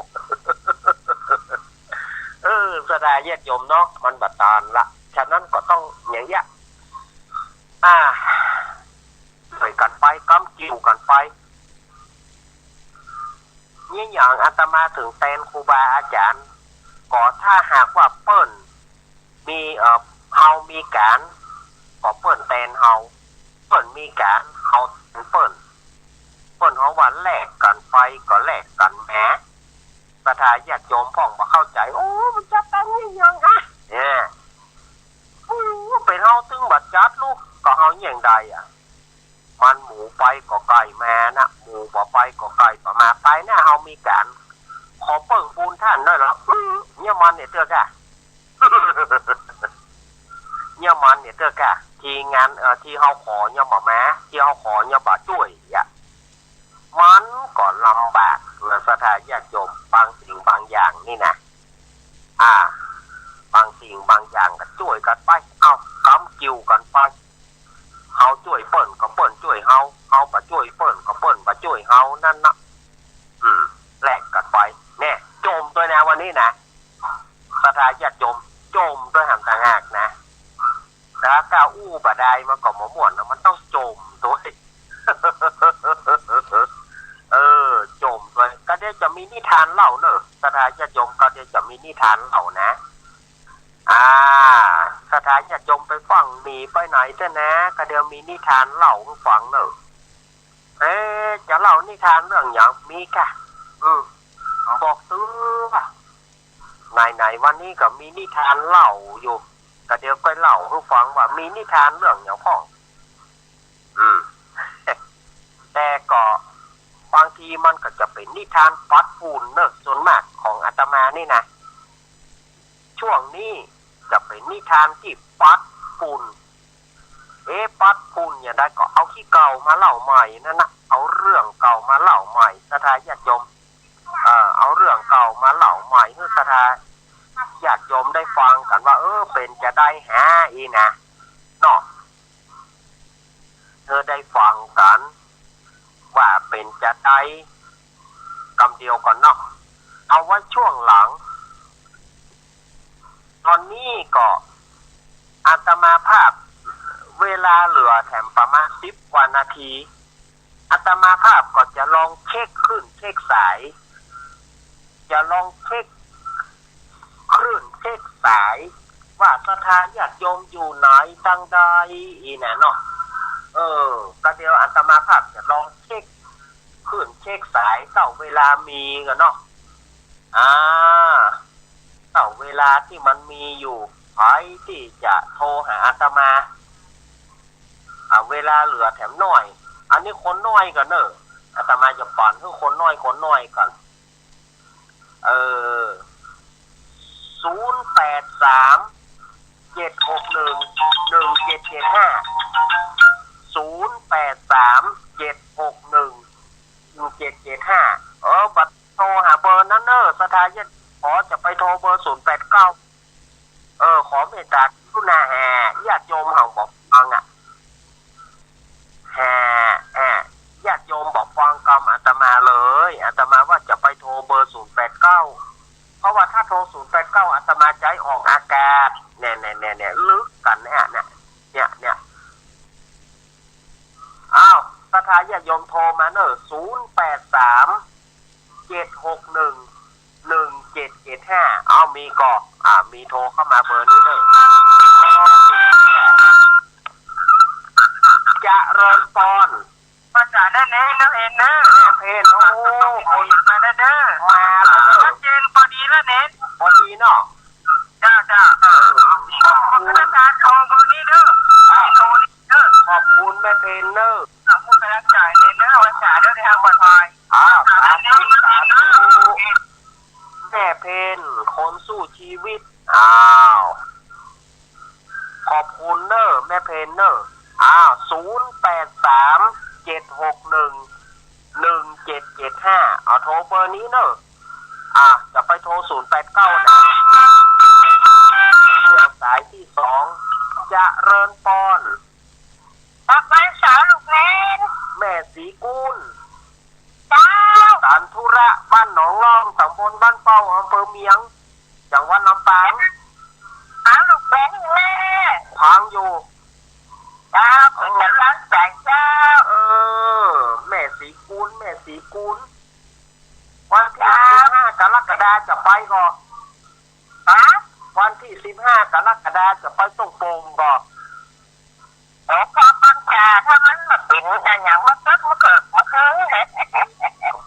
เออ ศรัทธาญาติโยมเนาะ มันบ่ตานละ ฉะนั้นก็ต้องอย่างเงี้ย อ่า ช่วยกั๋นไป กำกิ่วกั๋นไป เนี่ยอย่างอาตมาเถิงแตนครูบาอาจ๋ารย์ ก็ถ้าหากว่าเปิ้นมี เอ่อ เฮามีก๋าน ก็เปิ้นแตนเฮา เปิ้นมีก๋าน เฮาแตนเปิ้น เปิ้นฮ้องว่าแลกกั๋นไปก็แลกกั๋นมา ศรัทธาญาติโยมพ่องบ่เข้าใจ๋ โอ้ มันจะแตนเนี่ยอย่างฮะ เนี่ย โอ้ เป๋นเฮาตึงบ่จัดลูก ก็เฮาเยียงใดอะ มันหมู่ไปก็ใก้มานะ หมู่บ่ไปก็ใก้บ่มา ไปนะ เฮามีก๋าน ขอเปิ้งปูนต้านหน้อยละ อื้อ เนี่ยมันเนี่ยเตื้อก้า เนี่ยมันเนี่ยเตื้อก้า ตี้งาน เอ่อ ตี้เฮาขอเนี่ยบ่มา ตี้เฮาขอเนี่ยบ่จ้วยอะ มันก็ลำบากนะศรัทธาญาติโยม บางสิ่งบางอย่างนี่นะ อ่า บางสิ่งบางอย่างก็จ้วยกั๋นไป เอ้า กำกิ่วกั๋นไป เฮาจ้วยเปิ้นก็เปิ้นจ้วยเฮา เฮาบ่จ้วยเปิ้นก็เปิ้นบ่จ้วยเฮา นั้นนะ อืม แลกกั๋นไป แน่ โจมตวยนะวันนี้นะ ศรัทธาญาติโยม โจมตวยหำต่างหากนะ ถ้าก้าอู้บ่ได้มันก็บ่ม่วนนะ มันต้องโจมตวย เออ โจมตวย ก็เดี๋ยวจะมีนิทานเล่าเน่อ ศรัทธาญาติโยม ก็เดี๋ยวจะมีนิทานเล่านะ อ่า ศรัทธาญาติโยมไปฟั่งหนีไปไหนเต๊อะนะ ก็เดี๋ยวมีนิทานเล่าหื้อฟังเน่อ เอ๊ะ จะเล่านิทานเรื่องหยัง มีก้า อืม บอกตื้อว่า ไหนๆ วันนี้ก็มีนิทานเล่าอยู่ ก็เดี๋ยวก้อยเล่าหื้อฟังว่ามีนิทานเรื่องหยังพ่อง อืม แต่ก็บางทีมันก็จะเป๋นนิทานปัดฝุ่นเนอะ ส่วนมากของอาตมานี่นะ ช่วงนี้จะเป๋นนิทานตี้ปัดฝุ่น เอ๊ะ ปัดฝุ่นอย่างใดก็เอาขี้เก่ามาเล่าใหม่นั่นนะ เอาเรื่องเก่ามาเล่าใหม่ ศรัทธาญาติโยม เอ่อ เอาเรื่องเก่ามาเล่าใหม่หื้อศรัทธาญาติโยมได้ฟังกั๋นว่า เออ เป๋นจะใดแหนอี้นะ เนาะ เออ ได้ฟังกั๋นว่าเป๋นจะใด กำเดียวก่อนเนาะ เอาไว้ช่วงหลัง ตอนนี้ก็อาตมาภาพ เวลาเหลือแถมประมาณสิบกว่านาที อาตมาภาพก็จะลองเช็คคลื่นเช็คสาย จะลองเช็คคลื่นเช็คสาย ว่าศรัทธาญาติโยมอยู่ไหนตังใดอี้นะเนาะ เออ ก็เดี๋ยวอาตมาภาพจะลองเช็คคลื่นเช็คสาย เต้าเวลามีกั๋นเนาะ อ่า เต้าเวลาตี้มันมีอยู่ ใผตี้จะโทรหาอาตมา อ่า เวลาเหลือแถมน้อย อันนี้คนน้อยก่อนเนอะ อาตมาจะปัดหื้อคนน้อย คนน้อยก่อน เออ ศูนย์แปดสาม เจ็ดหกหนึ่ง หนึ่งเจ็ดเจ็ดห้า ศูนย์แปดสาม เจ็ดหกหนึ่ง หนึ่งเจ็ดเจ็ดห้า เออ บ่โทรหาเบอร์นั้นเนอะ ศรัทธาญาติ ขอจะไปโทรเบอร์ศูนย์แปดเก้า เออ ขอเมตตากรุณาแห่ ญาติโยมเฮาบ่ฟังอะ แห่ แห่ ญาติโยมบ่ฟังกำอาตมาเลย อาตมาว่าจะไปโทรเบอร์ศูนย์แปดเก้า เพราะว่าถ้าโทรศูนย์แปดเก้า อาตมาจะหื้อออกอากาศ เนี่ย เนี่ย เนี่ย เนี่ย ลึกกั๋นเนี่ย เนี่ย เนี่ย เนี่ย อ้าว ศรัทธาญาติโยมโทรมาเนอะ ศูนย์แปดสาม เจ็ดหกหนึ่ง หนึ่งเจ็ดเจ็ดห้า อ้าว มีก่อ อ่า มีโทรเข้ามาเบอร์นี้เนอะ เจริญปอน มาจ๋าเด้อเน้น น้องเอ็นเนอะ น้องเอ็น โอ้ มาแล้วเด้อ มาแล้วเด้อ ชัดเจนพอดีแล้วเน้น พอดีเนาะ จ้า จ้า เออ ขอบคุณ ขอบคุณอาจารย์ โทรเบอร์นี้เด้อ อ่า โทรนี้เด้อ ขอบคุณแม่เพนเนอะ ขอบคุณกำลังใจเน้นเนอะ มาจ๋าเด้อ เดินทางปลอดภัย อ้าว สาธุ สาธุ แม่เพน คนสู้ชีวิต อ้าว ขอบคุณเนอะ แม่เพนเนอะ อ้าว ศูนย์แปดสาม เจ็ดหกหนึ่ง หนึ่งเจ็ดเจ็ดห้า เอาโทรเบอร์นี้เนอะ อ่ะ จะไปโทรศูนย์แปดเก้านะ เดี๋ยวสายตี้สอง เจริญปอน รับไหว้สาวลูกเน้น แม่ศรีกูล เจ้า ตันธุระ บ้านหนองล่อง ตำบลบ้านเป้า อำเภอเมียง จังหวัดลำปาง ฟังลูกแม่ ฟังอยู่ เจ้า เออ เป๋นกำลังใจเจ้า เออ แม่ศรีกูล แม่ศรีกูล วันตี้ เจ้า สิบห้ากรกฎาจะไปก่อ ฮะ วันตี้ สิบห้ากรกฎาจะไปต้งโป่งก่อ โอ้ ก็ปังจ๋า ถ้ามันบ่เป๋นอะหยังมาตึกมาเกิดมาเคิง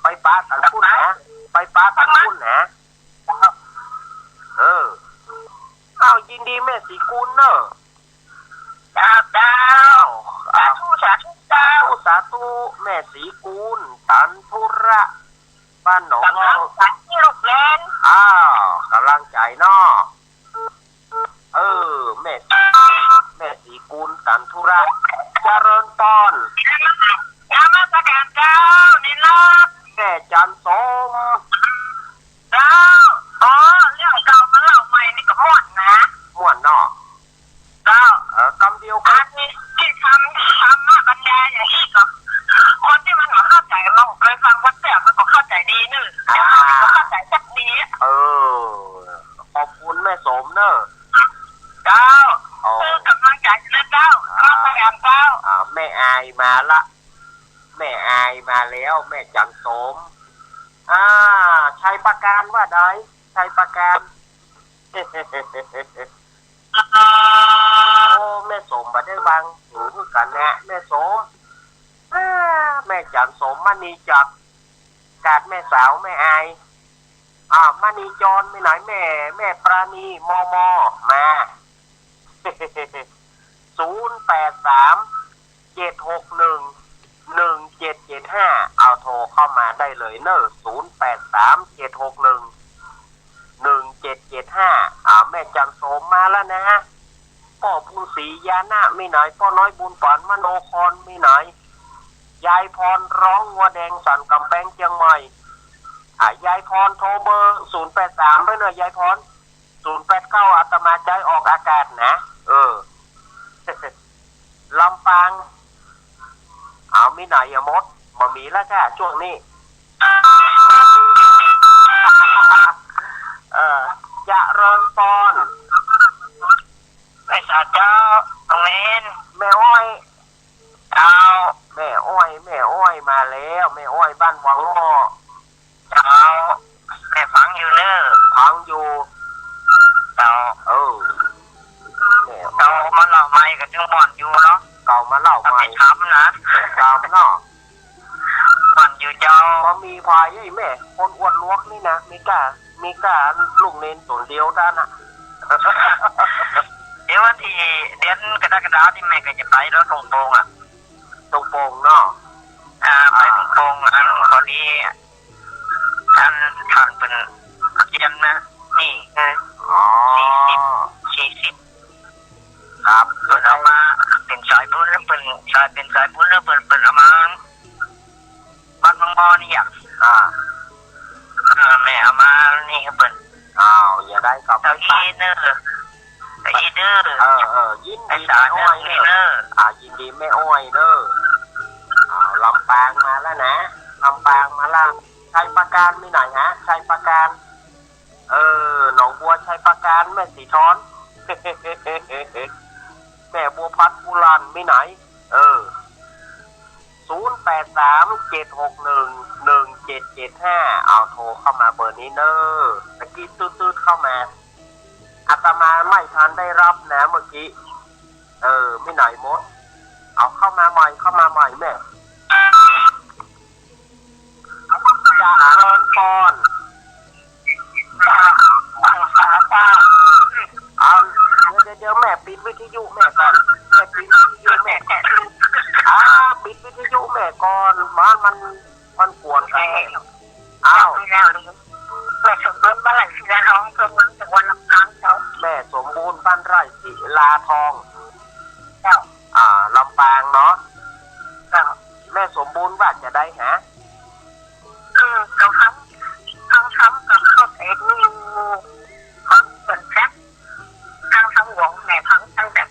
ไปปะกั๋นปุ้นนะ ไปปะกั๋นปุ้นนะ เออ อ้าว ยินดีแม่ศรีกูลเนอะ เจ้า เจ้า อ้าว สาธุ สาธุ เจ้า สาธุ สาธุ แม่ศรีกูล ตันธุระ บ้านหนองล่อง กำลังใจลูกเน้น อ้าว กำลังใจเนาะ เออ แม่ แม่ศรีกูล ตันธุระ เจริญปอน นมัสการเจ้า นิรัตน์ แม่จันทร์สม เจ้า อ๋อ เรื่องเก่ามาเล่าใหม่นี่ก็ม่วนนะ ม่วนเนาะ เจ้า เออ กำเดียวกัน อันนี้ตี้ทำ ธรรมบรรยายอย่างอี้ก็ คนตี้มันบ่เข้าใจ๋ มันบ่เกยฟังพระเจ้า มันก็เข้าใจ๋ดีนึ่ง อ่า แต่มันก็เข้าใจ๋จักดีอะ เออ ขอบคุณแม่สมเนอะ เจ้า โอ้ เออ กำลังใจ๋นะเจ้า อ่า นมัสการเจ้า อ่า แม่อายมาละ แม่อายมาแล้ว แม่จันทร์สม อ่า ชัยประการว่าใด ชัยประการ โอ้ แม่สมบ่ได้วางหูคือกั๋นแหละ แม่สม อ่า แม่จันทร์สม มณีจักร กาดแม่สาว แม่อาย อ่า มณีจร มีไหน แม่ แม่ปราณี มม มา ศูนย์แปดสาม เจ็ดหกหนึ่ง หนึ่งเจ็ดเจ็ดห้า เอาโทรเข้ามาได้เลยเนอะ ศูนย์แปดสาม เจ็ดหกหนึ่ง หนึ่งเจ็ดเจ็ดห้า อ่า แม่จันโสมมาแล้วนะ ป้อบุญศรียานะ มีไหน ป้อน้อยบุญปาน มโนคร มีไหน ยายพร ร้องงัวแดงสันก๋ำแปง เจียงใหม่ อ่า ยายพรโทรเบอร์ ศูนย์แปดสาม ไปเนอะ ยายพร ศูนย์แปดเก้า อาตมาจะออกอากาศนะ เออ ลำปาง เอา มีไหนอะมด บ่มีแล้วจ้ะ ช่วงนี้ เออ เจริญพร ไหว้สาเจ้า น้องเนน แม่อ้อย เจ้า แม่อ้อย แม่อ้อยมาแล้ว แม่อ้อยบ้านวังหม้อ เจ้า แม่ฟังอยู่เน่อ ฟังอยู่ เจ้า เออ แม่ เก่ามาเล่าใหม่ก็จึงม่วนอยู่เนาะ เก่ามาเล่าใหม่ ก็ผิดธรรมนะ ผิดธรรมเนาะ ม่วนอยู่เจ้า บ่มีใผ ไอ้แม่ คนอ้วนลวกนี่นะ มีก้า มีก้าลูกเนนต๋นเดียวเต้านั้นน่ะ เดี๋ยววันตี้ เดือนกรกฎานี่แม่ก็จะไปแล้ว ตรงโป่งอะ ตรงโป่งเนาะ อ่า ไปตรงโป่ง อันพอดี อันต้านเปิ้นเกียรตินะ นี่ อ๋อ สี่สิบ สี่สิบ ครับ เปิ้นเอามา เป๋นสายบุญ เปิ้นสาย เป๋นสายบุญ เปิ้น เปิ้นเอามา บ้านวังหม้อนี่อะ อ่า เออ แม่เอามานี่หื้อเปิ้น อ้าว อย่าได้ขอบคุณ เก้าอี้เน่อ เก้าอี้เน่อ เออ เออ ยินดี ไอ้สาเน่อ แม่อ้อยเน่อ เน่อ อ่า ยินดีแม่อ้อยเน่อ อ้าว ลำปางมาแล้วนะ ลำปางมาแล้ว ชัยปราการมีไหนฮะ ชัยปราการ เออ หนองบัวชัยปราการ แม่สีทอน แม่บัวพัด บุรัน มีไหน เออ ศูนย์แปดสาม เจ็ดหกหนึ่ง หนึ่งเจ็ดเจ็ดห้า เอาโทรเข้ามาเบอร์นี้เน่อ ตะกี้ตืดๆเข้ามา อาตมาไม่ทันได้รับนะเมื่อกี้ เออ มีไหนมด เอาเข้ามาใหม่ เข้ามาใหม่แม่ เจริญพร เอา เดี๋ยว เดี๋ยว เดี๋ยว แม่ปิดวิทยุแม่ก่อน แม่ปิดวิทยุแม่ก่อน อ่า ปิดวิทยุแม่ก่อน มัน มัน มันกวนกัน อ้าว แม่สมบูรณ์บ้านไร่ศิลาทอง เจ้าเมืองจังหวัดลำปางเจ้า แม่สมบูรณ์บ้านไร่ศิลาทอง เจ้า อ่า ลำปางเนาะ เจ้า แม่สมบูรณ์ว่าจะได้ฮะ คือเขาทำ เขาทำกับข้าวเอ็ดนี่อยู่ เขาเปิดแฟลช ทางทางหลวงแม่พังตั้งแต่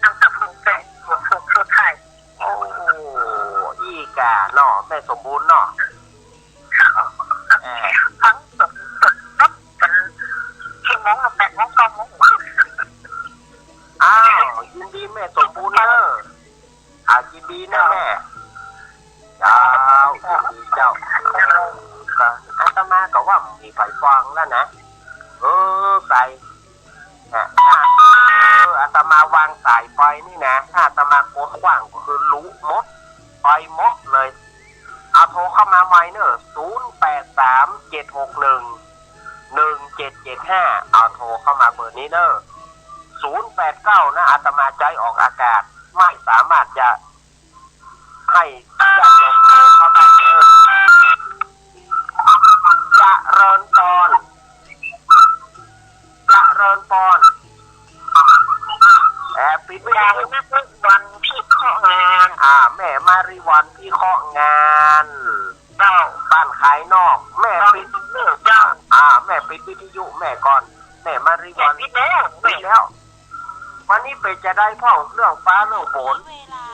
ตั้งแต่เพิ่งเกิด หัวสุดสุดท้าย โอ้ อี้ก่าเนาะ แม่สมบูรณ์เนาะ เออ พังสุดสุดปั๊บเป็นชั่วโมงละแปดโมงเก้าโมง อ้าว ยินดีแม่สมบูรณ์เนอะ อ่า ยินดีเนอะแม่ เจ้า ยินดีเจ้า ก็อาตมาก็ว่ามีใผฟังแล้วนะ เออ ไกล นะ เออ อาตมาวางสายไปนี่นะ ถ้าอาตมากดขว้างก็คือรู้หมด ไปหมดเลย เอาโทรเข้ามาใหม่เนอะ ศูนย์แปดสาม เจ็ดหกหนึ่ง หนึ่งเจ็ดเจ็ดห้า เอาโทรเข้ามาเบอร์นี้เนอะ ศูนย์แปดเก้า นะ อาตมาใจ๊ออกอากาศ ไม่สามารถจะ ให้ญาติโยมเข้าได้เด้อ เจริญพร เจริญพร แอบปิดวิทยุ มาริวันพิเคราะห์งาน อ่า แม่มาริวันพิเคราะห์งาน เจ้า บ้านขายนอก แม่ปิด เจ้า อ่า แม่ปิดวิทยุแม่ก่อน แม่มาริวัน แม่ปิดแล้ว ปิดแล้ว วันนี้เป๋นจะได้พ่องเรื่องฟ้าเรื่องฝน เวลา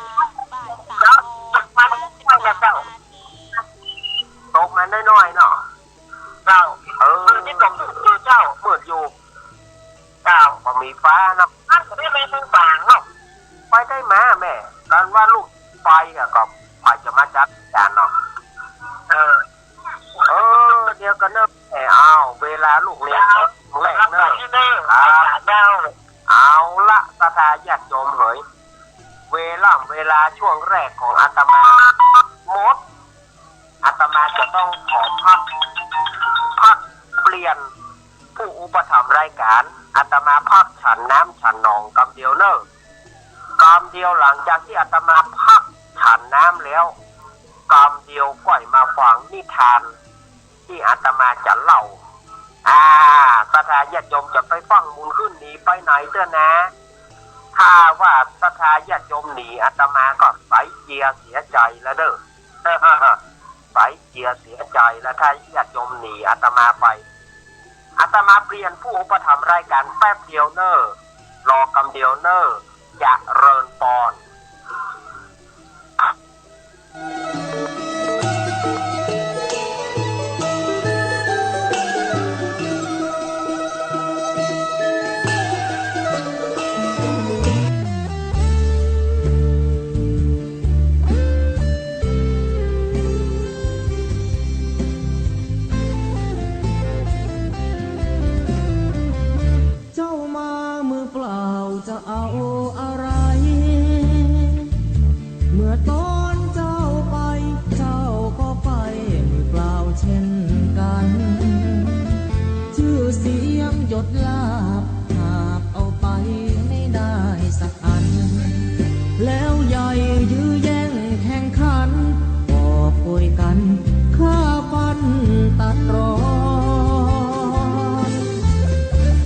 บ่ายสามโมงห้าสิบสามนาที ตกมาน้อยๆเนาะ เจ้า เออ มืดอยู่เจ้า มืดอยู่ เจ้า บ่มีฟ้าเนาะ มันก็ได้แม่นบางเนาะ ไปได้มาแม่ กันว่าลูกไปอะก็ใผจะมาจัดการเนาะ เออ เออ เดี๋ยวก่อนเนอะ แม่ อ้าว เวลาลูกเรียน เจ้า แรกเนอะ ครับ เจ้า เอาละ ศรัทธาญาติโยมเหย เวลา เวลาช่วงแรกของอาตมาหมด อาตมาจะต้องขอพัก พักเปลี่ยน ยนผู้อุปถัมภ์รายก๋าน อาตมาพักฉันน้ำฉันหนองกำเดียวเน่อ กำเดียวหลังจากตี้อาตมาพักฉันน้ำแล้ว กำเดียวก้อยมาฟังนิทานตี้อาตมาจะเล่า อ่า ศรัทธาญาติโยมจะไปฟั่งบุญขึ้นหนีไปไหนเตื้อนา ถ้าว่าศรัทธาญาติโยมหนีอาตมาก็ใสเจียเสียใจ๋แล้วเน่อ ใสเจียเสียใจ๋แล้ว ถ้าญาติโยมหนีอาตมาไป อาตมาเปลี่ยนผู้อุปถัมภ์รายก๋านแป๊บเดียวเน่อ รอกำเดียวเน่อ เจริญปอน เจ้ามามือเปล่าจะเอาอะไร เมื่อต๋อนเจ้าไป เจ้าก็ไปมือเปล่าเช่นกั๋น จื้อเสียงยศลาภหาบเอาไปไม่ได้สักอัน แล้วใหญ่ยื้อแย่งแข่งขัน กอบโกยกั๋นฆ่าฟันตัดรอน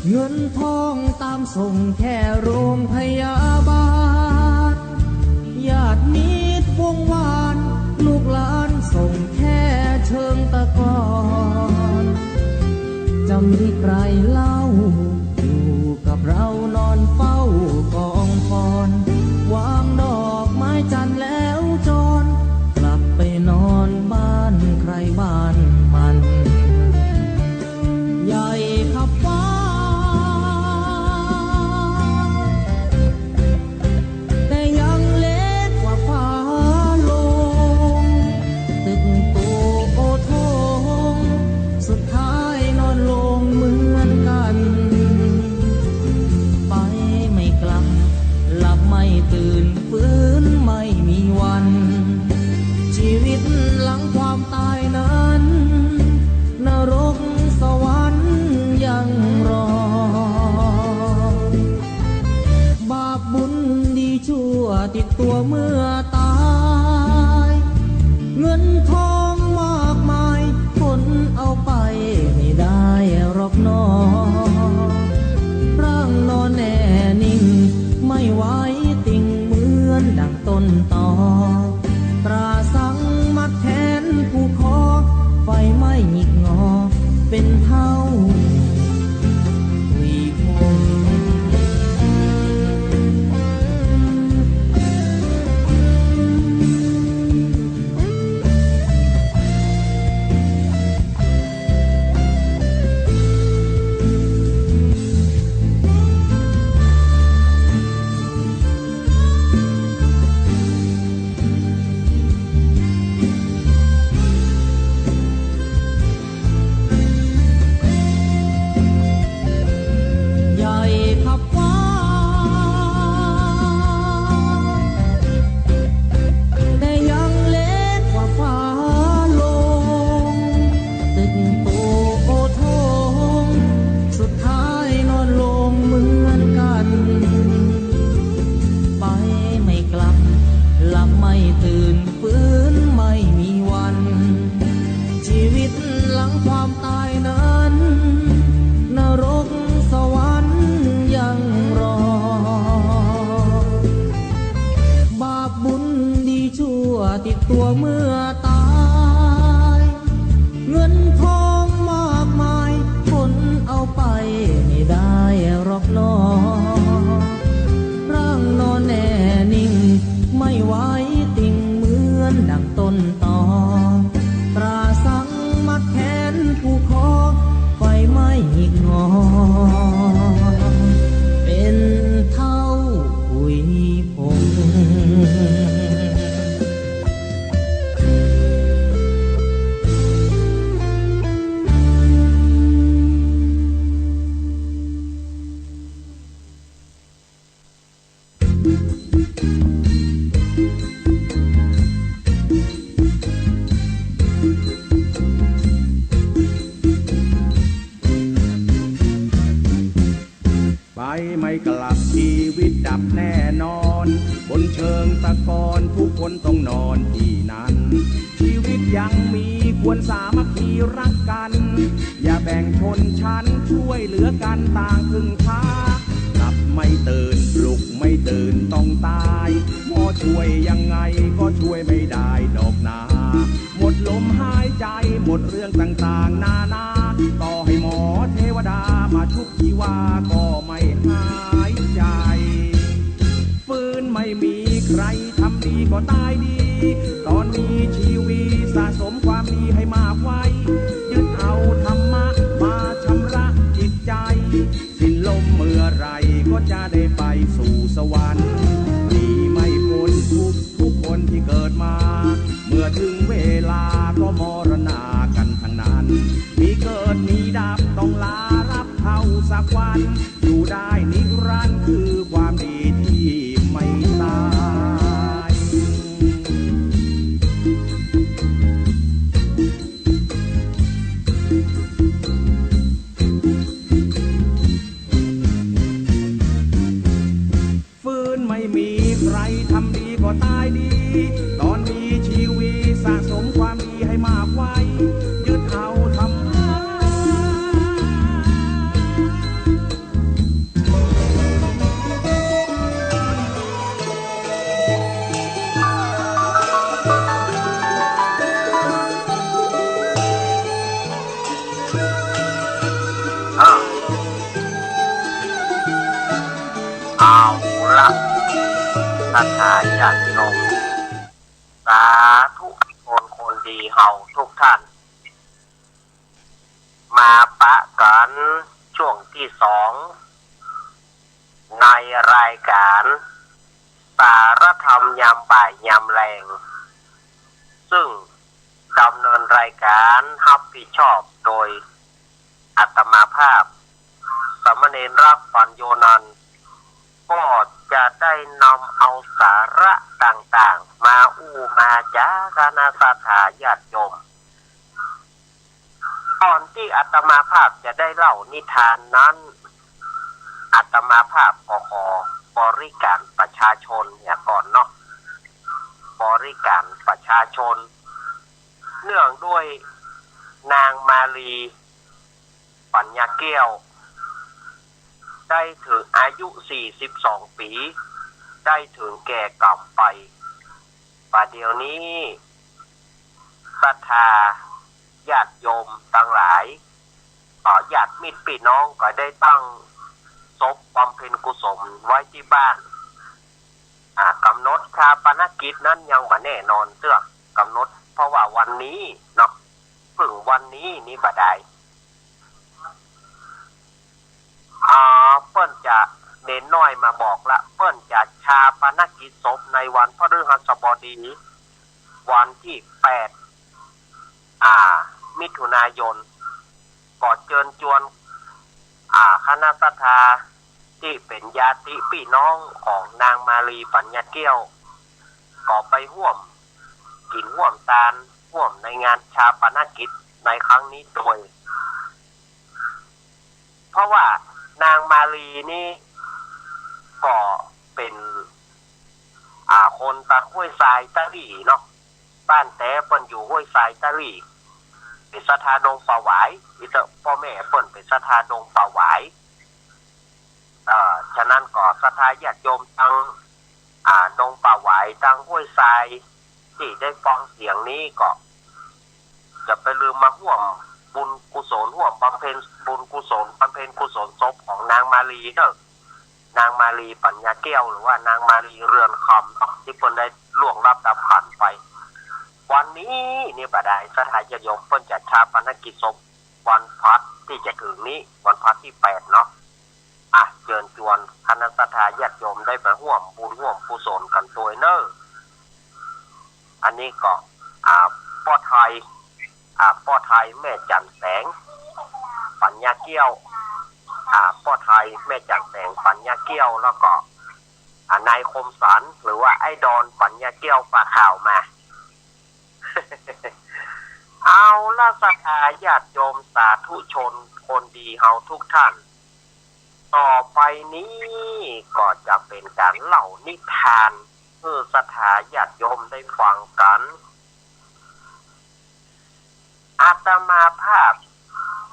เงินทองต๋ามส่งแค่โรงพยาบาล ญาติมิตรวงวาน ลูกหลานส่งแค่เชิงตะกอน จะมีใครเล่า อยู่กับเรานอนเฝ้ากองฟอน วางดอกไม้จันทร์แล้วจร กลับไปนอนบ้านใครบ้านมัน ใหญ่ขับฟ้า แต่ยังเล็กกว่าฟ้าลง ตึกโตโอโถง สุดท้ายนอนลงเหมือนกั๋น ไปไม่กลับ หลับไม่ตื่น ฟื้นไม่มีวัน ชีวิตหลังความต๋ายนั้น นรกสวรรค์ยังรอ บาปบุญดีชั่วติดตั๋วเมื่อต๋าย เงินทองมากมาย ขนเอาไปไม่ได้หรอกหนอ ร่างนอนแน่นิ่ง ไม่ไหวติ่งเหมือนดังต้นตอ ตราสังมัดแขนผูกคอ ไฟไหม้หงิกงอ เป็นเถ้าผุยผงใหญ่ขับฟ้า แต่ยังเล็กกว่าฟ้าลง ตึกโตโอโถง สุดท้ายนอนลงเหมือนกั๋น ไปไม่กลับ หลับไม่ตื่น ฟื้นไม่มีวัน ชีวิตหลังความต๋ายนั้น นรกสวรรค์ยังรอ บาปบุญดีชั่วติดตั๋วเมื่อต๋าย เงินทองมากมาย ขนเอาไปไม่ได้หรอกหนอ ร่างนอนแน่นิ่ง ไม่ไหวติ่งเหมือนดังต้นตอ ตราสังมัดแขนผูกคอ ไฟไหม้หงิกงอ เป็นเถ้าผุยผง กลับชีวิตดับแน่นอน บนเชิงตะกอนทุกคนต้องนอนที่นั่น ชีวิตยังมีควรสามัคคีรักกัน อย่าแบ่งชนชั้น ช่วยเหลือกันต่างพึ่งพา หลับไม่ตื่น ปลุกไม่ตื่นต้องตาย หมอช่วยยังไงก็ช่วยไม่ได้ดอกนา หมดลมหายใจ หมดเรื่องต่างๆนานา ต่อให้หมอเทวดามาชุบชีวาก็ไม่หายใจ ฟื้นไม่มีใครทำดีก็ตายดี ตอนมีชีวิตสะสมความดีให้มากไว้ ยึดเอาธรรมะมาชำระจิตใจ สิ้นลมเมื่อไหร่ก็จะได้ไปสู่สวรรค์ หนีไม่พ้นทุกข์ทุกคนที่เกิดมา เมื่อถึงเวลาก็มรณากันทั้งนั้น มีเกิดมีดับต้องลารับเข้าสักวัน อยู่ได้นิรันดร์คือความดีที่ไม่ตาย ฟื้นไม่มีใครทำดีก็ตายดี ตอนมีชีวิตสะสมความดีให้มากไว้ ยึดเอาธรรมะ อ้าว เอาละ ศรัทธาญาติโยม สาธุชนคนดีเฮาทุกท่าน มาปะกั๋นช่วงตี้สอง ในรายก๋านสารธรรมยามบ่ายยามแลง ซึ่งดำเนินรายก๋านฮับผิดชอบโดยอาตมาภาพ สามเณรรักษ์ ปัญโญนันท์ ก็จะได้นำเอาสาระต่างๆ มาอู้มาจ๋าคณะศรัทธาญาติโยม ก่อนตี้อาตมาภาพจะได้เล่านิทานนั้น อาตมาภาพก็ขอบริการประชาชนเหียก่อนเนาะ บริการประชาชน เนื่องด้วยนางมาลี ปัญญาแก้ว ได้เถิงอายุสี่สิบสองปี๋ ได้เถิงแก่กรรมไป บ่าเดี่ยวนี้ ศรัทธาญาติโยมตังหลาย อ่า ญาติมิตรปี้น้องก็ได้ตั้งศพบำเพ็ญกุศลไว้ตี้บ้าน อ่า ก๋ำหนดฌาปนกิจนั้นยังบ่แน่นอนเตื้อ ก๋ำหนดเพราะว่าวันนี้เนาะ เพิ่งวันนี้นี่บ่าดาย อ่า เปิ้นจะ เณรน้อยมาบอกละ เปิ้นจะฌาปนกิจศพในวันพฤหัสบดี วันตี้แปด อ่า มิถุนายน ก็เจิญจวน อ่า คณะศรัทธาตี้เป๋นญาติปี้น้องของนางมาลี ปัญญาแก้ว ก็ไปฮ่วมกิ๋นฮ่วมตาน ฮ่วมในงานฌาปนกิจในครั้งนี้ตวย เพราะว่านางมาลีนี่ก็เป๋น อ่า คนตางห้วยทรายตะหลี่เนาะ บ้านแต๊เปิ้นอยู่ห้วยทรายตะหลี่ เป๋นศรัทธาดงป่าหวาย อีเต๊อะ ป้อแม่เปิ้นเป๋นศรัทธาดงป่าหวาย เอ่อ ฉะนั้นก็ศรัทธาญาติโยมตาง อ่า ดงป่าหวาย ตางห้วยทราย ตี้ได้ฟังเสียงนี้ก็ จะไปลืมมาฮ่วมบุญกุศล ฮ่วมบำเพ็ญบุญกุศล บำเพ็ญกุศลศพของนางมาลีเนาะ นางมาลีปัญญาแก้ว หรือว่านางมาลีเรือนคำเนาะ ตี้เปิ้นได้ล่วงลับดับขันธ์ไป วันนี้นี่บ่าดาย ศรัทธาญาติโยมเปิ้นจะฌาปนกิจศพวันพฤหัสตี้จะเถิงนี้ วันพฤหัสตี้แปดเนาะ อ่ะ เจิญจวนคณะศรัทธาญาติโยมได้มาฮ่วมบุญฮ่วมกุศลกั๋นตวยเน่อ อันนี้ก็ อ่า ป้อไทย อ่า ป้อไทยแม่จันแสง ปัญญาแก้ว อ่า ป้อไทยแม่จันแสง ปัญญาแก้ว แล้วก็ อ่า นายคมสัน หรือว่าไอ้ดอน ปัญญาแก้ว ฝากข่าวมา เอาละ ศรัทธาญาติโยมสาธุชนคนดีเฮาทุกท่าน ต่อไปนี้ก็จะเป๋นก๋านเล่านิทานหื้อศรัทธาญาติโยมได้ฟังกั๋น อาตมาภาพ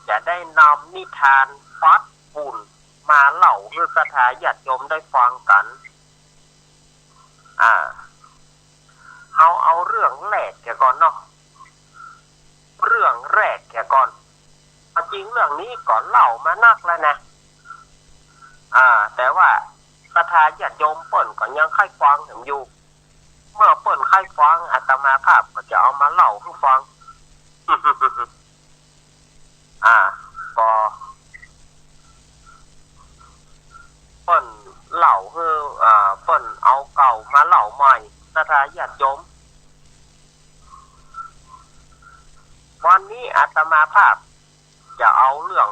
จะได้นำนิทานฟัดฝุ่นมาเล่าหื้อศรัทธาญาติโยมได้ฟังกั๋น อ่า เฮาเอาเรื่องแรกเสียก่อนเนาะ เรื่องแรกเสียก่อน เอาจริงเรื่องนี้ก็เล่ามานักแล้วนะ อ่า แต่ว่าศรัทธาญาติโยมเปิ้นก็ยังใค่ฟังแหมอยู่ เมื่อเปิ้นใค่ฟัง อาตมาภาพก็จะเอามาเล่าหื้อฟัง อ่า ก็ เปิ้นเล่าหื้อ อ่า เปิ้นเอาเก่ามาเล่าใหม่ ศรัทธาญาติโยม วันนี้อาตมาภาพจะเอาเรื่อง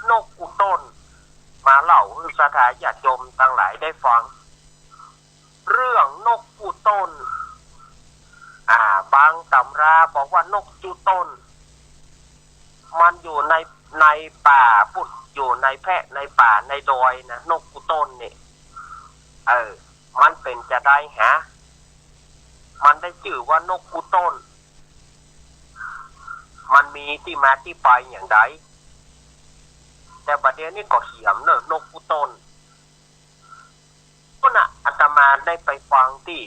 นกกู้ต้นมาเล่าหื้อศรัทธาญาติโยมตังหลายได้ฟัง เรื่องนกกู้ต้น อ่า บางตำราบอกว่านกกู้ต้น มันอยู่ใน ในป่าปุ้น อยู่ในแพะในป่าในดอยนะ นกกู้ต้นนี่ เออ มันเป๋นจาใดหา มันได้จื้อว่านกกู้ต้น มันมีตี้มาตี้ไปอย่างใด แต่บัดเดี๋ยวนี้ก็เหียมเน่อ นกกู้ต้น ปุ้นน่ะ อาตมาได้ไปฟังตี้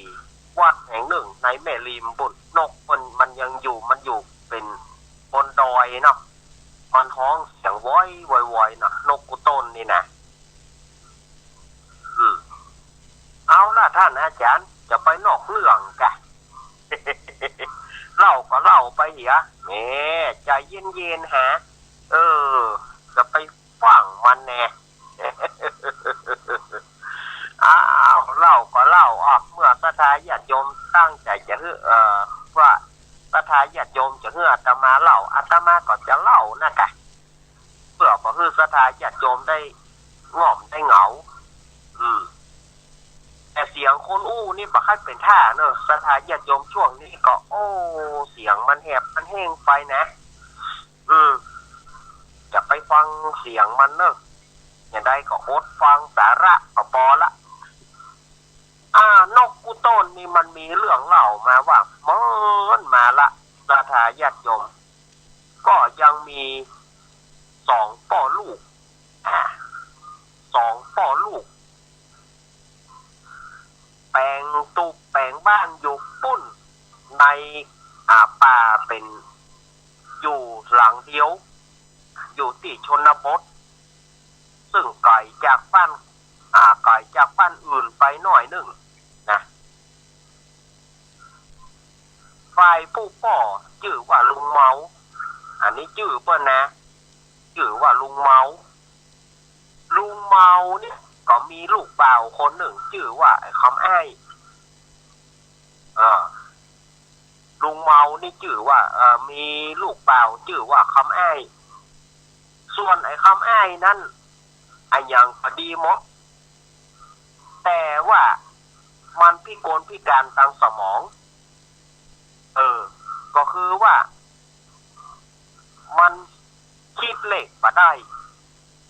วัดแห่งนึ่งในแม่ริมปุ้น นกมัน มันยังอยู่ มันอยู่เป๋นบนดอยเนาะ มันฮ้องเสียงวอย วอย วอยเนาะ นกกู้ต้นนี่นะ อืม เอาล่ะ ต้านอาจ๋ารย์ จะไปนอกเรื่องกะ เล่าก็เล่าไปเหีย แหม ใจ๋เย็นๆ หา เออ จะไปฟังมันแน่ อ้าว เล่าก็เล่า อ่ะ เมื่อศรัทธาญาติโยมตั้งใจ๋จะหื้อ เอ่อ ว่าศรัทธาญาติโยมจะหื้ออาตมาเล่า อาตมาก็จะเล่านะกะ เปื้อบ่หื้อศรัทธาญาติโยมได้ง่อมได้เหงา อืม แต่เสียงคนอู้นี่บ่ค่อยเป๋นท่าเน่อ ศรัทธาญาติโยมช่วงนี้ก็ โอ้ เสียงมันแหบมันแห้งไปนะ อืม จะไปฟังเสียงมันเน่อ อย่างใดก็อดฟังสาระก็ปอละ อ่า นกกู้ต้นนี่มันมีเรื่องเล่ามาว่าเมินมาละ ศรัทธาญาติโยม ก็ยังมีสองป้อลูก อ่า สองป้อลูก แป๋งตุ๊บแป๋งบ้านอยู่ปุ้น ใน อ่า ป่าเป๋น อยู่หลังเดียว อยู่ตี้ชนบท ซึ่งไก๋จากบ้าน อ่า ไก๋จากบ้านอื่นไปหน้อยนึ่งนะ ฝ่ายผู้ป้อจื้อว่าลุงเมา อันนี้จื้อเปิ้นนะ จื้อว่าลุงเมา ลุงเมานี่ก็มีลูกบ่าวคนนึ่งจื้อว่าไอ้คำอ้าย เออ ลุงเมานี่จื้อว่า เออ มีลูกบ่าวจื้อว่าคำอ้าย ส่วนไอ้คำอ้ายนั้น อะหยังก็ดีหมด แต่ว่ามันพิกลพิการตางสมอง เออ ก็คือว่า มัน กึ๊ดเลขบ่ได้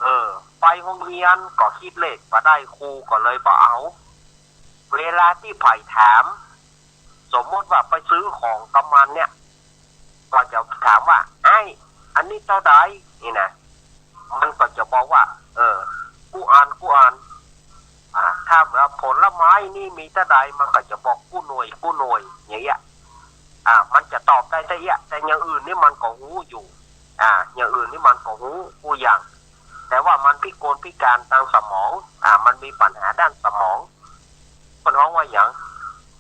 เออ ไปโฮงเฮียนก็กึ๊ดเลขบ่ได้ ครูก็เลยบ่เอา เวลาตี้ใผถาม สมมติว่าไปซื้อของกับมันเนี่ย ก็จะถามว่า "อ้าย อันนี้เต้าใด" นี่นะ มันก็จะบอกว่า "เออ กู้อัน กู้อัน" อ่า ถ้าว่าผลไม้นี่มีเต้าใด มันก็จะบอก "กู้หน่วย กู้หน่วย" อย่างเงี้ย อ่า มันจะตอบได้เต้าเอี้ย แต่อย่างอื่นนี่มันก็ฮู้อยู่ อ่า อย่างอื่นนี่มันก็ฮู้ ฮู้อย่าง แต่ว่ามันพิกลพิการตางสมอง อ่า มันมีปัญหาด้านสมอง เปิ้นฮ้องว่าหยัง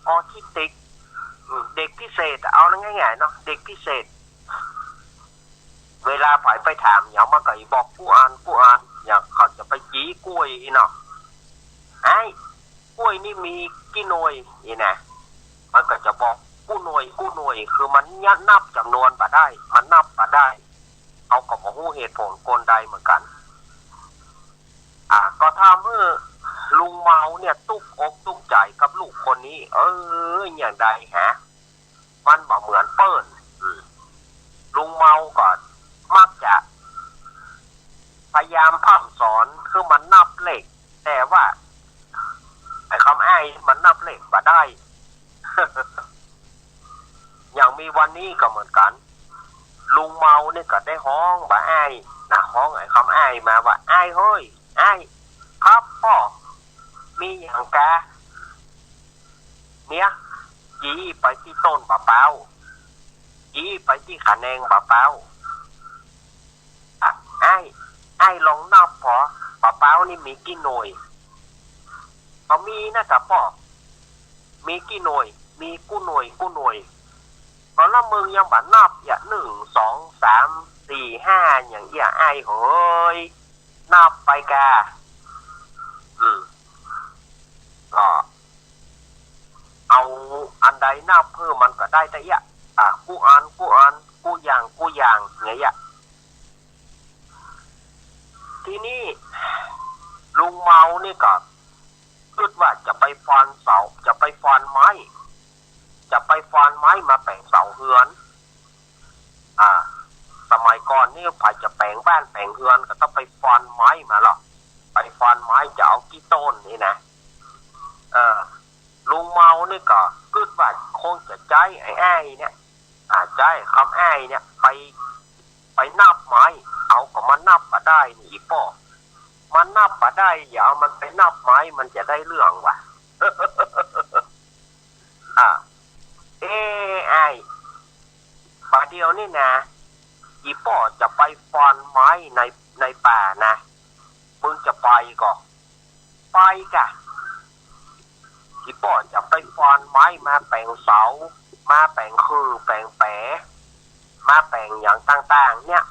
ออทิสติก อืม เด็กพิเศษ เอาง่ายๆ เนาะ เด็กพิเศษ เวลาใผไปถามหยัง มันก็บอก "กู้อัน กู้อัน" อย่างเขาจะไปจี้กล้วยอี้เนาะ "อ้าย กล้วยนี่มีกี่หน่วย" อี้นะ มันก็จะบอก "กู้หน่วย กู้หน่วย" คือมันนับจ๋ำนวนบ่ได้ มันนับบ่ได้ เขาก็บ่ฮู้เหตุผลกลใดเหมือนกั๋น อ่า ก็ทำหื้อลุงเมาเนี่ยตุ๊กอกตุ๊กใจ๋กับลูกคนนี้ เออ อย่างใดฮะ มันบ่เหมือนเปิ้น อืม ลุงเมาก็มักจะพยายามพร่ำสอน นับเลขบ่ได้ อย่างมีวันนี้ก็เหมือนกั๋น ลุงเมานี่ก็ได้ฮ้องบ่าอ้ายนะ ฮ้องไอ้กำอ้ายมาว่า อ้ายเฮ้ย อ้าย ครับป้อ มีหยังกา เนี่ย จี๊ไปตี้ต้นบ่าป๊าว จี๊ไปตี้ขะแนงบ่าป๊าว อ่ะ อ้าย อ้ายลองนับผ่อ บ่าป๊าวนี่มีกี่หน่วย ก็มีนะจ๊ะป้อ มีกี่หน่วย มีกู้หน่วย กู้หน่วย ก็ละมึงยังบ่นับเยียะ นึ่ง สอง สาม สี่ ห้า อย่างเยียะ อ้ายเฮ้ย นับไปกา อืม ก็ เอาอันใดนับหื้อมันก็ได้แต่เยียะ อ่ะ กู้อัน กู้อัน กู้อย่าง กู้อย่าง อย่างเยียะ ทีนี้ลุงเมานี่ก็กึ๊ดว่าจะไปฟอนเสา จะไปฟอนไม้ จะไปฟอนไม้มาแป๋งเสาเฮือน อ่า สมัยก่อนนี่ใผจะแป๋งบ้านแป๋งเฮือนก็ต้องไปฟอนไม้มาลอ ไปฟอนไม้จะเอากี่ต้นนี่นะ เออ ลุงเมานี่ก็กึ๊ดว่าคงจะใจ๊ไอ้อ้ายเนี่ย อ่า ใจ๊กำอ้ายเนี่ยไป ไปนับไม้ เอาก็มันนับบ่ได้นี่อีป้อ มันนับบ่ได้ อย่าเอามันไปนับไม้ มันจะได้เรื่องวะ อ่า เอ้ อ้าย บ่าเดี่ยวนี่นะ อีป้อจะไปฟอนไม้ใน ในป่านะ มึงจะไปก่อ ไปกะ อีป้อจะไปฟอนไม้มาแป๋งเสา มาแป๋งขื่อแป๋งแป๋ มาแป๋งอย่างต่างๆ เนี่ย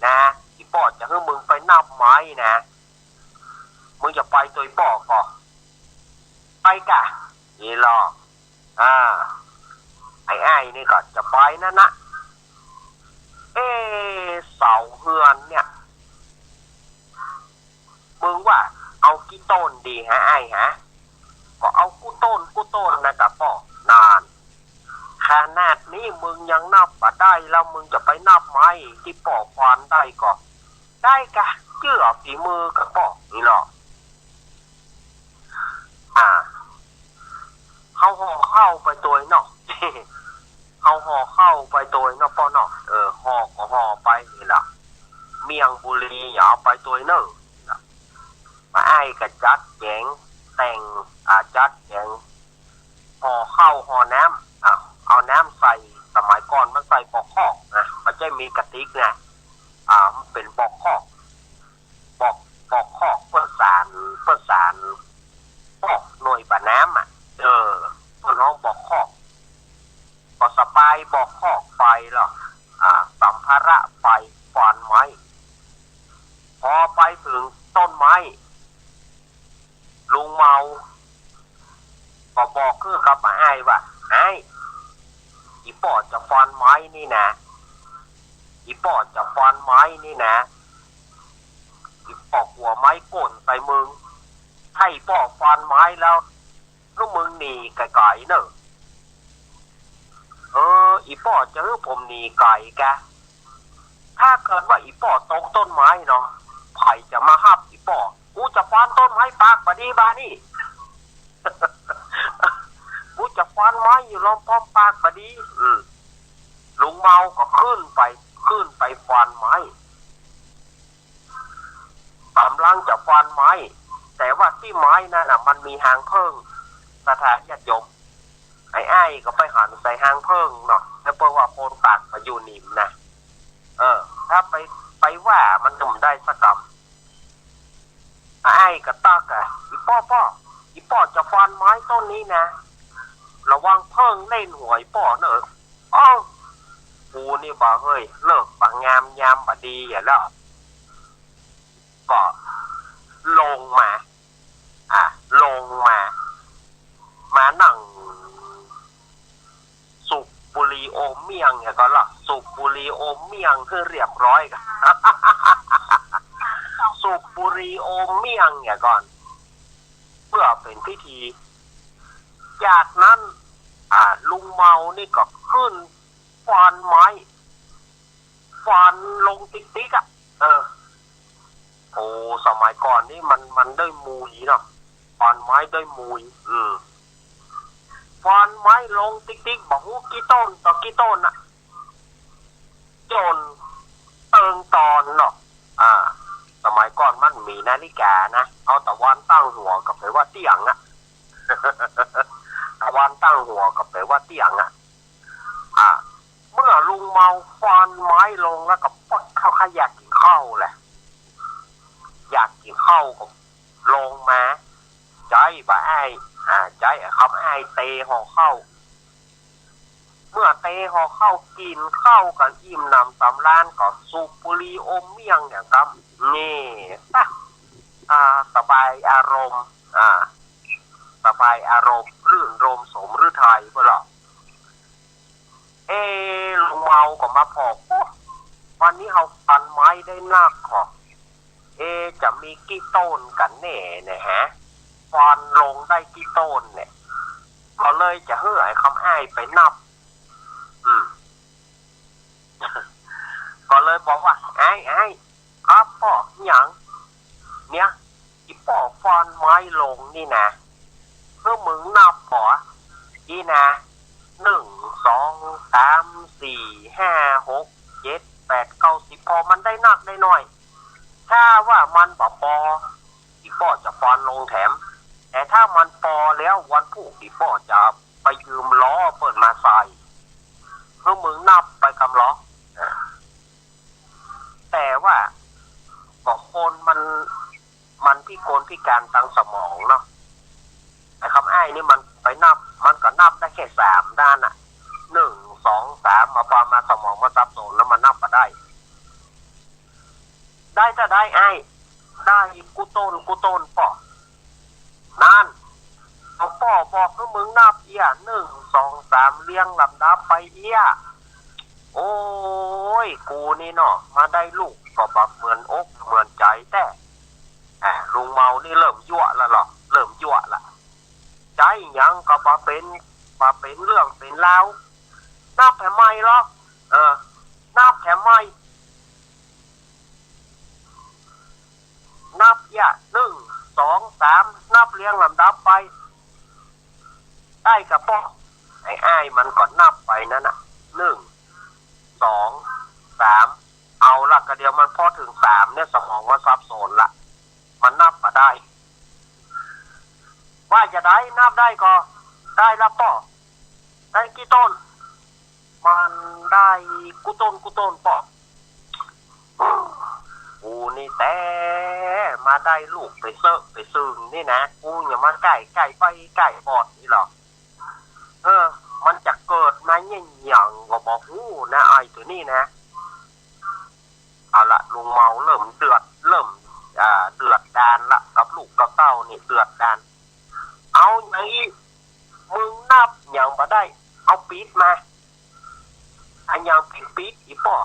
นะ อีป้อจะหื้อมึงไปนับไม้นะ มึงจะไปตวยป้อก่อ ไปกะ นี่ลอ อ่า ไอ้อ้ายนี่ก็จะไปนั้นนะ เอ้ เสาเฮือนเนี่ย มึงว่าเอากี่ต้นดีฮะอ้ายฮะ ก็เอากู้ต้นกู้ต้นนะกะป้อ นาน ขนาดนี้มึงยังนับบ่ได้แล้ว มึงจะไปนับไม้ตี้ป้อฟอนได้ก่อ ได้กะ เจื้อฝีมือกะป้อ นี่ลอ อ่า เฮาห่อข้าวไปตวยเนาะ เฮาห่อข้าวไปตวยเนาะป้อเนาะ เออ ห่อก็ห่อไปนี่ละ เมี่ยงบุรีอย่าเอาไปตวยเน่อ บ่าอ้ายก็จัดแจ๋งแต่ง อ่า จัดแจ๋ง ห่อข้าวห่อน้ำ อ่ะ เอาน้ำใส่ สมัยก่อนมันใส่ปอกคอกนะ บ่ใจ้มีกะติกนะ อ่า มันเป๋นปอกคอก ปอก ปอกคอกเปิ้นสาน เปิ้นสาน ปอกหน่วยบ่าน้ำอ่ะ เออ เปิ้นฮ้องปอกคอก ก็สะปายปอกคอกไปลอ อ่า สัมภาระไปฟอนไม้ พอไปเถิงต้นไม้ ลุงเมา ก็บอกคือกับบ่าอ้ายว่า อ้าย อีป้อจะฟอนไม้นี่นะ อีป้อจะฟอนไม้นี่นะ อีป้อกั๋วไม้ก้นใส่มึง ถ้าอีป้อฟอนไม้แล้ว ลูกมึงหนีไก๋ๆ เน่อ เออ อีป้อจะหื้อผมหนีไก๋กะ ถ้าเกิดว่าอีป้อตกต้นไม้เนาะ ใผจะมาฮับอีป้อ กูจะฟอนต้นไม้ปากบ่ดีบ่านี่ กูจะฟอนไม้อยู่ล้อมป้อมปากบ่ดี อืม ลุงเมาก็ขึ้นไป ขึ้นไปฟอนไม้ ก๋ำลังจะฟอนไม้ แต่ว่าตี้ไม้นั้นน่ะ มันมีฮางเผิ้ง ศรัทธาญาติโยม ไอ้อ้ายก็ไปหันใส่ฮางเผิ้งเนาะ แล้วเปิ้นว่าคนปากบ่อยู่หนิมนะ เออ ถ้าไป ไปว่ามันก็บ่ได้สักกำ อ้ายก็ตักอะ อีป้อป้อ อีป้อจะฟอนไม้ต้นนี้นะ ระวังเผิ้งเล่นหัวอีป้อเน่อ อ้าว กูนี่บ่าเฮ้ย เลิกบ่างามยามบ่ดีอะแล้ว ก็ลงมา อ่ะ ลงมา มานั่งสูบบุหรี่อมเมี่ยงเนี่ยก่อนละ สูบบุหรี่อมเมี่ยงหื้อเรียบร้อยก่อน สูบบุหรี่อมเมี่ยงเนี่ยก่อน เพื่อเป๋นพิธี จากนั้น อ่า ลุงเมานี่ก็ขึ้นฟอนไม้ ฟอนลงติ๊กๆ อะ เออ โอ้ สมัยก่อนนี่มัน มันได้มุยเนาะ ฟอนไม้ได้มุย อืม ฟันไม้ลงติ๊กๆ บ่ฮู้กี่ต้นต่อกี่ต้นน่ะ จ๋นเติงตอนเนาะ อ่า สมัยก่อนมันบ่มีนาฬิกานะ เอาตะวันตั้งหัวก็แป๋ว่าเตี้ยงอะ ตะวันตั้งหัวก็แป๋ว่าเตี้ยงอะ อ่า เมื่อลุงเมาฟันไม้ลงแล้วก็ปดเข้าขายอยากกิ๋นข้าวแหละ อยากกิ๋นข้าวก็ลงมา ใจ๊บ่าอ้าย อ่า ใจ๊ไอ้คำอ้ายเตห่อข้าว เมื่อเตห่อข้าวกิ๋นข้าวกั๋นอิ่มหนำสำราญก็สูบบุหรี่อมเมี่ยงอย่างกำ นี่ปะ อ่า สบายอารมณ์ อ่า สบายอารมณ์ รื่นรมย์สมฤทัยเปิ้นเล่า เอ๊ะ ลุงเมาก็มาผ่อ โอ้ วันนี้เฮาฟันไม้ได้นักเหาะ เอ๊ะ จะมีกี่ต้นกั๋นแน่เนี่ยฮะ ฟันลงได้กี่ต้นเนี่ย ก็เลยจะหื้อไอ้คำอ้ายไปนับ อืม ก็เลยบอกว่า อ้าย อ้าย ครับป้อ หยัง เนี่ย อี่ป้อฟันไม้ลงนี่นะ หื้อมึงนับป้อ นี่นะ นึ่ง สอง สาม สี่ ห้า หก เจ็ด แปด เก้า สิบ ปอ มันได้นักได้น้อย ถ้าว่ามันบ่ปอ อี่ป้อจะฟันลงแถม แต่ถ้ามันปอแล้ววันพูกอี่ป้อจะไปยืมล้อเปิ้นมาใส่ หื้อมึงนับไปกำล้อ แต่ว่าก็คนมัน มันพิกลพิการตางสมองเนาะ ไอ้คำอ้ายนี่มันไปนับ มันก็นับได้แค่สามด้านน่ะ นึ่ง สอง สาม มาปอมาสมองมันสับสนแล้วมันนับบ่ได้ ได้เต้าใดอ้าย ได้กู้ต้นกู้ต้นป้อ นั่น ป้อบอกหื้อมึงนับเอี้ย นึ่ง สอง สาม เรียงลำดับไปเอี้ย โอ้ย กูนี่เนาะ มาได้ลูกก็บ่เหมือนอกเหมือนใจ๋แต๊ อ่า ลุงเมานี่เริ่มยั่วแล้วเหรอ เริ่มยั่วละ ใจ๋หยังก็บ่เป๋น บ่เป๋นเรื่องเป๋นราว นับแถมใหม่เหรอ เออ นับแถมใหม่ นับเอี้ย นึ่ง สอง สาม นับเรียงลำดับไป ได้ก่าป้อ ไอ้อ้ายมันก็นับไปนั้นน่ะ นึ่ง สอง สาม เอาละ ก็เดี๋ยวมันพอเถิงสามเนี่ย สมองมันสับสนละ มันนับบ่ได้ ว่าจะได้นับได้ก็ได้ละป้อ ได้กี่ต้น มันได้กู้ต้นกู้ต้นป้อ กูนี่แต๊ มาได้ลูกไปเซอะไปซึ่งนี่นะ กูอย่ามาใก้ใก้ใบ้ใก้บอดนี่หรอก เออ มันจะเกิดมาเยียะหยังก็บ่ฮู้นะ ไอ้ตั๋วนี้นะ เอาละ ลุงเมาเริ่มเดือด เริ่ม อ่า เดือดดาลละ กับลูกกับเต้านี่เดือดดาล เอาหยังอี้ มึงนับหยังบ่ได้ เอาปี๊ดมา อะหยังเป๋นปี๊ด อี่ป้อ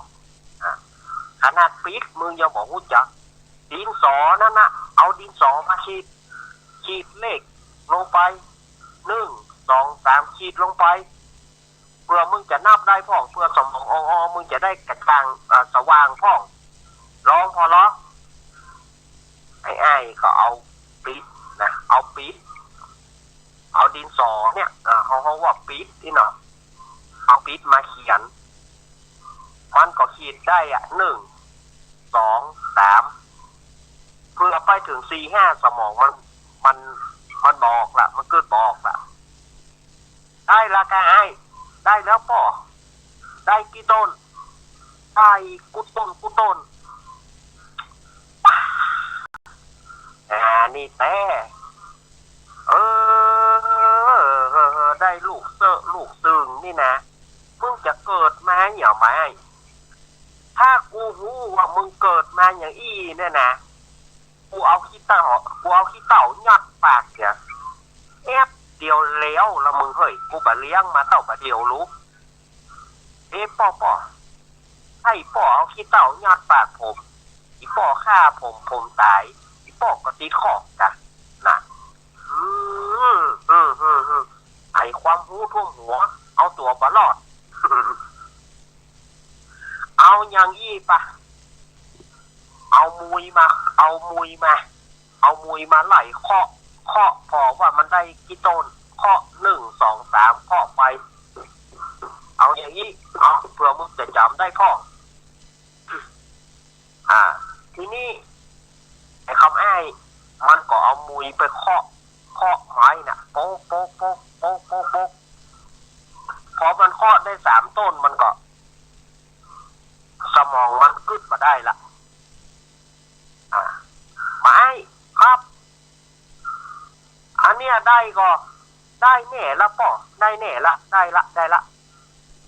อ่ะ ขนาดปี๊ดมึงยังบ่ฮู้จัก ดินสอนั้นน่ะ เอาดินสอมาขีด ขีดเลขลงไป นึ่ง สอง สาม ขีดลงไป เปื้อมึงจะนับได้พ่อง เปื้อสมองอ่องๆ มึงจะได้กระจ่าง เอ่อ สว่างพ่อง ลองผ่อลอ ไอ้อ้ายก็เอาปี๊ดนะ เอาปี๊ด เอาดินสอเนี่ย เอ่อ เฮา เฮาว่าปี๊ดนี่เนาะ เอาปี๊ดมาเขียน มันก็ขีดได้อะ นึ่ง สอง สาม เปื้อไปเถิงสี่ ห้า สมองมัน มัน มันบ่ออกละ มันกึ๊ดบ่ออกละ ได้ละก่าอ้าย ได้แล้วป้อ ได้กี่ต้น ได้กู้ต้นกู้ต้น ป๊า อ่า นี่แต๊ เออ ได้ลูกเซอะลูกซึ่งนี่นะ มึงจะเกิดมาหยังบ่ ถ้ากูฮู้ว่ามึงเกิดมาหยังอี้เนี่ยนะ กูเอาขี้เถ้า กูเอาขี้เถ้ายัดปากเหีย แอ๊บเดียวแล้วละมึงเฮ้ย กูบ่เลี้ยงมาเต้าบ่าเดี่ยวลูก เอ๊ะ ป้อ ป้อ ใค่ป้อเอาขี้เถ้ายัดปากผม อี่ป้อฆ่าผม ผมต๋าย อี่ป้อก็ติดคุกก่ะ นะ อืม อืม อืม อืม ไอ้ความฮู้ท่วมหัว เอาตั๋วบ่รอด เอาหยังอี้ปะ เอามุยมา เอามุยมา เอามุยมาไล่เคาะ เคาะผ่อว่ามันได้กี่ต้น เคาะหนึ่ง สอง สาม เคาะไป เอาอย่างนี้ เอา เผื่อมึงจะจ๋ำได้พ่อง อ่า ทีนี้ ไอ้คำอ้าย มันก็เอามุยไปเคาะ เคาะไม้น่ะ โป๊ก โป๊ก โป๊ก โป๊ก โป๊ก โป๊ก พอมันเคาะได้สามต้น มันก็ สมองมันกึ๊ดบ่าได้ละ อ่า บ่าอ้ายครับ อันเนี้ยได้ก่อ ได้แน่ละป้อ ได้แน่ละ ได้ละ ได้ละ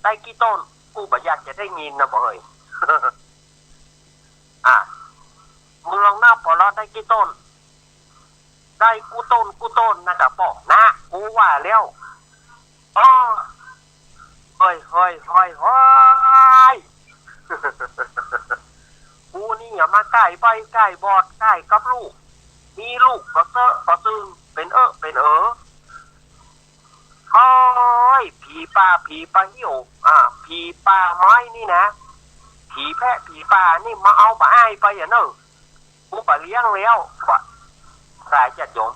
ได้กี่ต้น กูบ่อยากจะได้ยินนะบ่าเฮ้ย อ่ะ มึงลองนับผ่อลอได้กี่ต้น ได้กู้ต้นกู้ต้นนะกะป้อ นะ กูว่าแล้ว อ้อ เฮ้ย เฮ้ย เฮ้ย เฮ้ย กูนี่อย่ามาใก้ใบ้ใก้บอดใก้กับลูก มีลูกก็เซอะก็ซึ่ง เป๋นเออเป๋นเออ เฮ้ย ผีป่าผีป่าเหี่ยว อ่า ผีป่าไม้นี่นะ ผีแพะผีป่านี่มาเอาบ่าอ้ายไปอะเนอะ กูบ่เลี้ยงแล้ว ว่า สาญาติโยม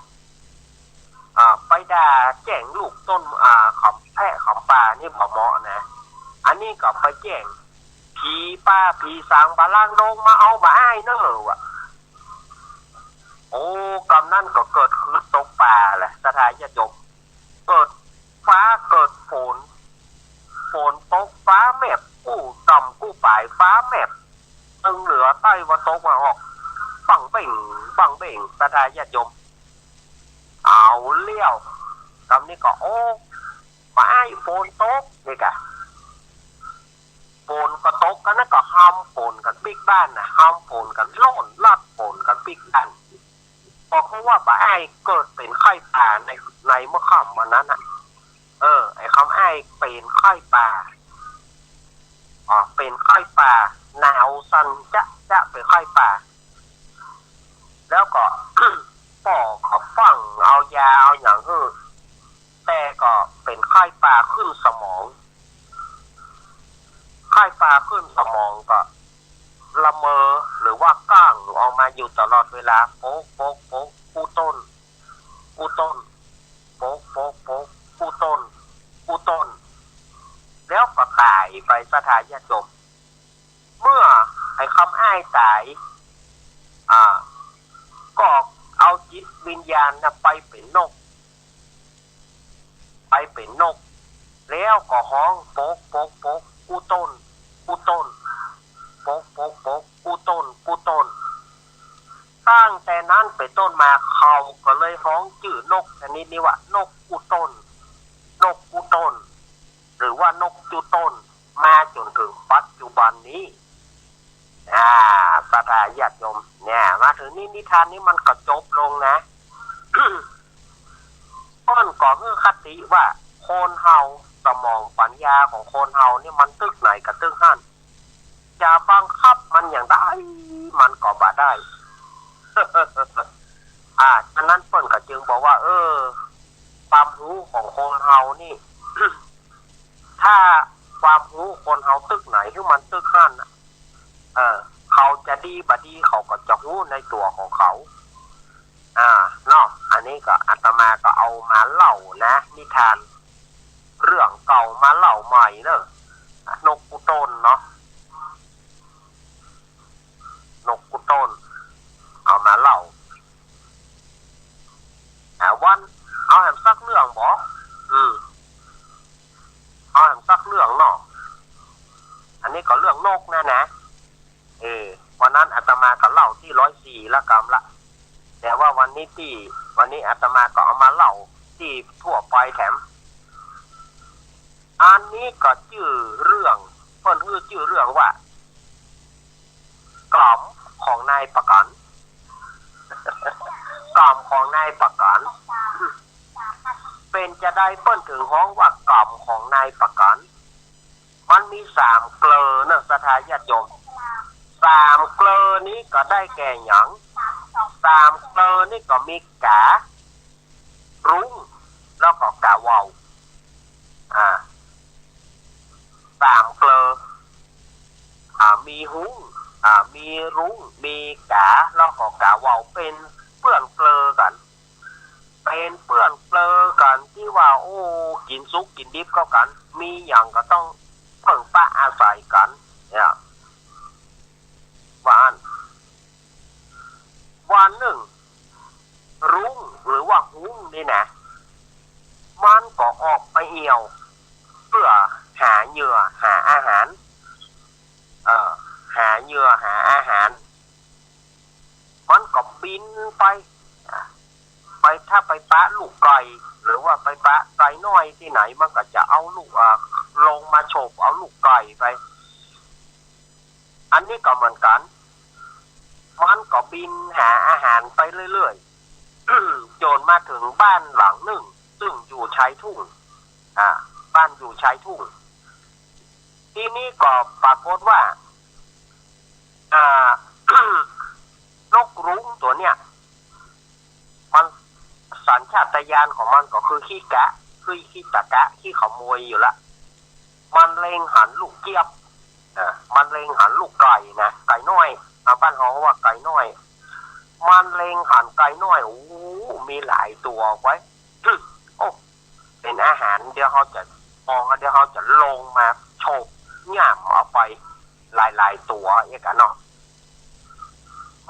อ่า ไปด่าแจ้งลูกต้น อ่า ของแพะของป่านี่บ่เหมาะนะ อันนี้ก็ไปแจ้ง ผีป่าผีสางบ่าลางดงมาเอาบ่าอ้ายเนอะ ว่า โอ้ กำนั้นก็เกิดหืนตกป่าแหละ ศรัทธาญาติโยม เกิดฟ้าเกิดฝน ฝนตกฟ้าแมบ กู้ค่ำกู้ป๋ายฟ้าแมบ ตึงเหลือใต้วาตกวาออก บั่งเบ่ง บั่งเบ่ง ศรัทธาญาติโยม เอาแล้ว กำนี้ก็ โอ้ บ่าอ้าย ฝนตก นี่กะ ฝนก็ตก กำนั้นก็หำฝนกั๋นปิ๊กบ้านนะ หำฝนกั๋น โล่นลัดฝนกั๋นปิ๊กบ้าน เพราะเขาว่าบ่าอ้ายเกิดเป๋นไข้ป่าใน ในเมื่อค่ำวันนั้นน่ะ เออ ไอ้คำอ้ายเป๋นไข้ป่า อ๋อ เป๋นไข้ป่า หนาวสั่นจ๊ะจ๊ะ เป๋นไข้ป่า แล้วก็ ป้อก็ฟั่งเอายาเอาหยังหื้อ แต่ก็เป๋นไข้ป่าขึ้นสมอง ไข้ป่าขึ้นสมองก็ละเมอหรือว่าก้างออกมาอยู่ตลอดเวลา โป๊ก โป๊ก โป๊ก กู้ต้น กู้ต้น โป๊ก โป๊ก โป๊ก กู้ต้น กู้ต้น แล้วก็ต๋ายไป ศรัทธาญาติโยม เมื่อไอ้คำอ้ายต๋าย อ่า ก็เอาจิตวิญญาณน่ะไปเป๋นนก ไปเป๋นนก แล้วก็ฮ้อง โป๊ก โป๊ก โป๊ก กู้ต้น กู้ต้น โป๊ก โป๊ก โป๊ก กู้ต้น กู้ต้น ตั้งแต่นั้นเป๋นต้นมา เขาก็เลยฮ้องจื้อนกชนิดนี้ว่า นกกู้ต้น นกกู้ต้น หรือว่านกกู้ต้น มาจ๋นเถิงปัจจุบันนี้ อ่า ศรัทธาญาติโยม เนี่ย มาเถิงนี้นิทานนี้มันก็จบลงนะ เปิ้นก็หื้อคติว่า คนเฮา สมองปัญญาของคนเฮานี่มันตึกไหนก็ตึกหั้น จะบังคับมันอย่างใดมันก็บ่ได้ อ่า ฉะนั้นเปิ้นก็จึงบอกว่า เออ ความฮู้ของคนเฮานี่ ถ้าความฮู้คนเฮาตึกไหนหื้อมันตึกหั้นน่ะ เออ เขาจะดีบ่ดีเขาก็จะฮู้ในตั๋วของเขา อ่า เนาะ อันนี้ก็อาตมาก็เอามาเล่านะ นิทาน เรื่องเก่ามาเล่าใหม่เนอะ นกกู้ต้นเนาะ นกกู้ต้น เอามาเล่า อ่า วัน เอาแหมสักเรื่องบ่ อืม เอาแหมสักเรื่องเนาะ อันนี้ก็เรื่องนกนะนะ เออ วันนั้นอาตมาก็เล่าตี้ร้อยสี่ละกำละ แต่ว่าวันนี้ตี้ วันนี้อาตมาก็เอามาเล่าตี้ทั่วไปแถม อันนี้ก็จื้อเรื่อง เปิ้นหื้อจื้อเรื่องว่า ก๋อมของนายปะก๋อน ก๋อมของนายปะก๋อน เป๋นจาใดเปิ้นเถิงฮ้องว่าก๋อมของนายปะก๋อน มันมีสามเกลอเนอะ ศรัทธาญาติโยม สามเกลอนี้ก็ได้แก่หยัง สามเกลอนี้ก็มีก๋า รุ้ง แล้วก็ก๋าเวา อ่า สามเกลอ อ่า มีฮุ้ง อ่า มีรุ้ง มีก๋า แล้วก็ก๋าเวา เป๋นเปื้อนเกลอกั๋น เป เป็นเปื้อนเปลอกั๋นตี้ว่า โอ้ กิ๋นสุกกิ๋นดิบเข้ากั๋น มีหยังก็ต้องเปิ้งปะอาศัยกั๋น เนี่ย ว่าอั้น วันนึ่ง รุ้งหรือว่าฮุ้งนี่นะ มันก็ออกไปเอี่ยว เปื้อหาเหยื่อหาอาหาร เอ่อ หาเหยื่อหาอาหาร มันก็บินไป อ่ะ ไป ถ้าไปปะลูกไก่ หรือว่าไปปะไก่น้อยตี้ไหน มันก็จะเอาลูก อ่า ลงมาโฉบเอาลูกไก่ไป อันนี้ก็เหมือนกั๋น มันก็บินหาอาหารไปเรื่อยๆ จ๋นมาเถิงบ้านหลังนึ่ง ซึ่งอยู่ชายทุ่ง อ่า บ้านอยู่ชายทุ่ง ทีนี้ก็ปรากฏว่า อ่า นกรุ้งตั๋วเนี่ย มัน สัญชาตญาณของมันก็คือขี้กะ คือขี้ตะกะ ขี้ขโมยอยู่ละ มันเล็งหันลูกเจี๊ยบ อ่า มันเล็งหันลูกไก่นะ ไก่น้อย อ่า บ้านเฮาว่าไก่น้อย มันเล็งหันไก่น้อย โอ้ มีหลายตั๋วไว้ย โอ้ เป๋นอาหาร เดี๋ยวเฮาจะ มองแล้วเดี๋ยวเฮาจะลงมาโฉบย่ำเอาไปหลายๆ ตั๋วเอี้ยกั๋นเนาะ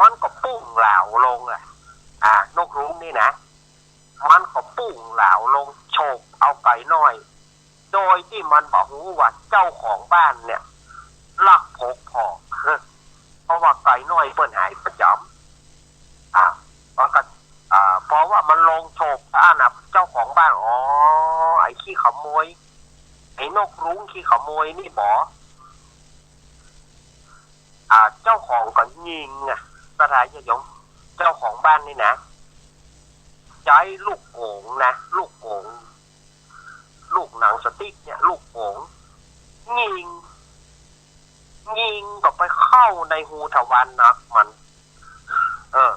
มันก็ปุ้งหลาวลงอะ อ่า นกรุ้งนี่นะ มันก็ปุ้งหลาวลงโฉบเอาไก่น้อย โดยตี้มันบ่ฮู้ว่าเจ้าของบ้านเนี่ย ลักพกผ่อ เพราะว่าไก่น้อยเปิ้นหายประจ๋ำ อ่า มันก็ อ่า เพราะว่ามันลงโฉบอันน่ะ เจ้าของบ้าน อ๋อ ไอ้ขี้ขโมย ไอ้นกรุ้งขี้ขโมยนี่บ่ อ่า เจ้าของก็ยิงอะ ศรัทธาญาติโยม เจ้าของบ้านนี่นะ ใจ๊ลูกโก๋งนะ ลูกโก๋ง ลูกหนังสติ๊กเนี่ย ลูกโก๋ง ยิง ยิงก็ไปเข้าในฮูทวารหนักมัน เออ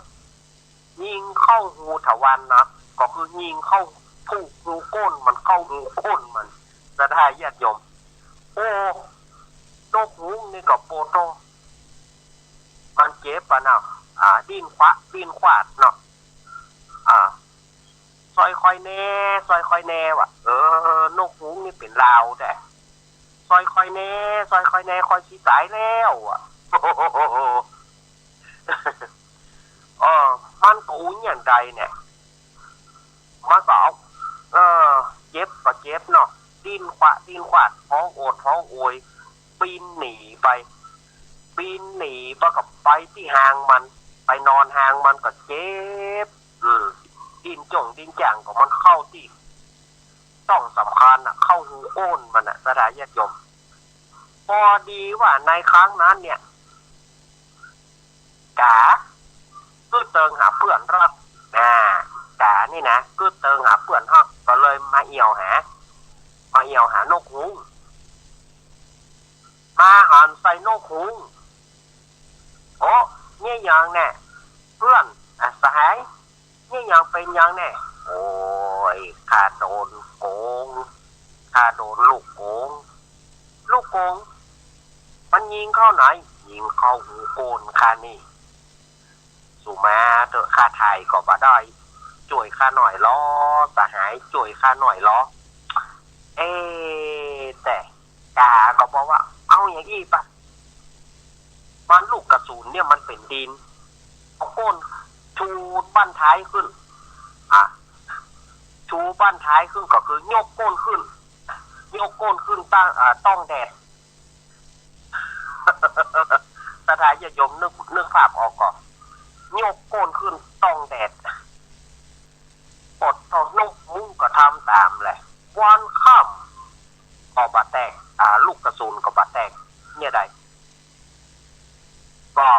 ยิงเข้าฮูทวารหนัก ก็คือยิงเข้าถูกฮูก้นมัน เข้าฮูก้นมัน ศรัทธาญาติโยม โอ้ นกฮูกนี่ก็โปโต มันเจ็บอะเนาะ อ่า ดิ้นขวะ ดิ้นขวาดเนาะ อ่า ซ่อยค่อยแน่ ซ่อยค่อยแน่ว่ะ เออ นกฮูกนี่เป๋นลาวแต๊ ซ่อยค่อยแน่ ซ่อยค่อยแน่ ค่อยสิต๋ายแล้วอะ เออ มันก็อู้อย่างใดเนี่ย มันก็เอา เออ เจ็บก็เจ็บเนาะ ดิ้นขวะ ดิ้นขวาด ฮ้องโอดฮ้องโอย บินหนีไป บินหนีไปก็ไปตี้ฮางมัน ไปนอนฮางมันก็เจ็บ อืม ดิ้นจ้งดิ้นจ้างก็มันเข้าตี้ ต้องสำคัญน่ะ เข้าฮูก้นมันน่ะ ศรัทธาญาติโยม ปอดีว่าในครั้งนั้นเนี่ย ก๋ากึ๊ดเติงหาเปื้อนฮัก อ่า ก๋านี่นะ กึ๊ดเติงหาเปื้อนฮัก ก็เลยมาเอี่ยวหา มาเอี่ยวหานกฮูก มาหันใส่นกฮูก โอ้ เนี่ยหยังแน่ เปื้อน อ่ะ สหาย เนี่ยหยังเป๋นหยังแน่ โอ้ย ข้าโดนโก๋ง ข้าโดนลูกโก๋ง ลูกโก๋ง มันยิงเข้าไหน ยิงเข้าฮูก้นข้านี่ สูมาเต๊อะ ข้าถ่ายก็บ่ได้ จ้วยข้าหน่อยลอ สหาย จ้วยข้าหน่อยลอ เอ๊ะ แต่ก๋าก็บอกว่า เอาอย่างอี้ปะ มันลูกกระสุนเนี่ยมันเป๋นดิน เอาก้นชูบั้นท้ายขึ้น อ่ะ ชูบั้นท้ายขึ้นก็คือยกก้นขึ้น ยกก้นขึ้นตั้ง อ่า ต้องแดด ศรัทธาญาติโยมนึก นึกภาพออกก่อ ยกก้นขึ้นต้องแดด ปดเอานกฮูกก็ทำต๋ามแหละ วันค่ำก็บ่แตก อ่า ลูกกระสุนก็บ่แตก เนี่ยใด ก็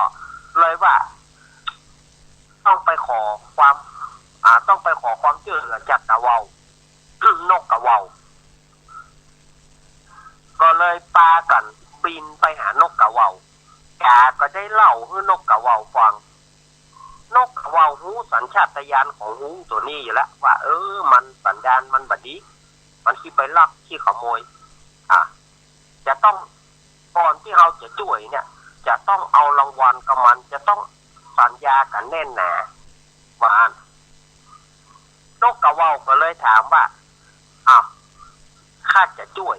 เลยว่า ต้องไปขอความ อ่า ต้องไปขอความจ้วยเหลือจากกาเหว่าว นกกาเหว่าว ก็เลยปากั๋นบินไปหานกกาเหว่าว ก๋าก็ได้เล่าหื้อนกกาเหว่าวฟัง นกกาเหว่าวฮู้สัญชาตญาณของฮูกตั๋วนี้อยู่แล้ว ว่า เออ มันสันดานมันบ่ดี มันขี้ไปลักขี้ขโมย อ่ะ จะต้อง ก่อนตี้เฮาจะจ้วยเนี่ย จะต้องเอารางวัลกับมัน จะต้องสัญญากั๋นแน่นหนา ว่าอั้น นกกระเว้าก็เลยถามว่า อ้าว ข้าจะจ้วย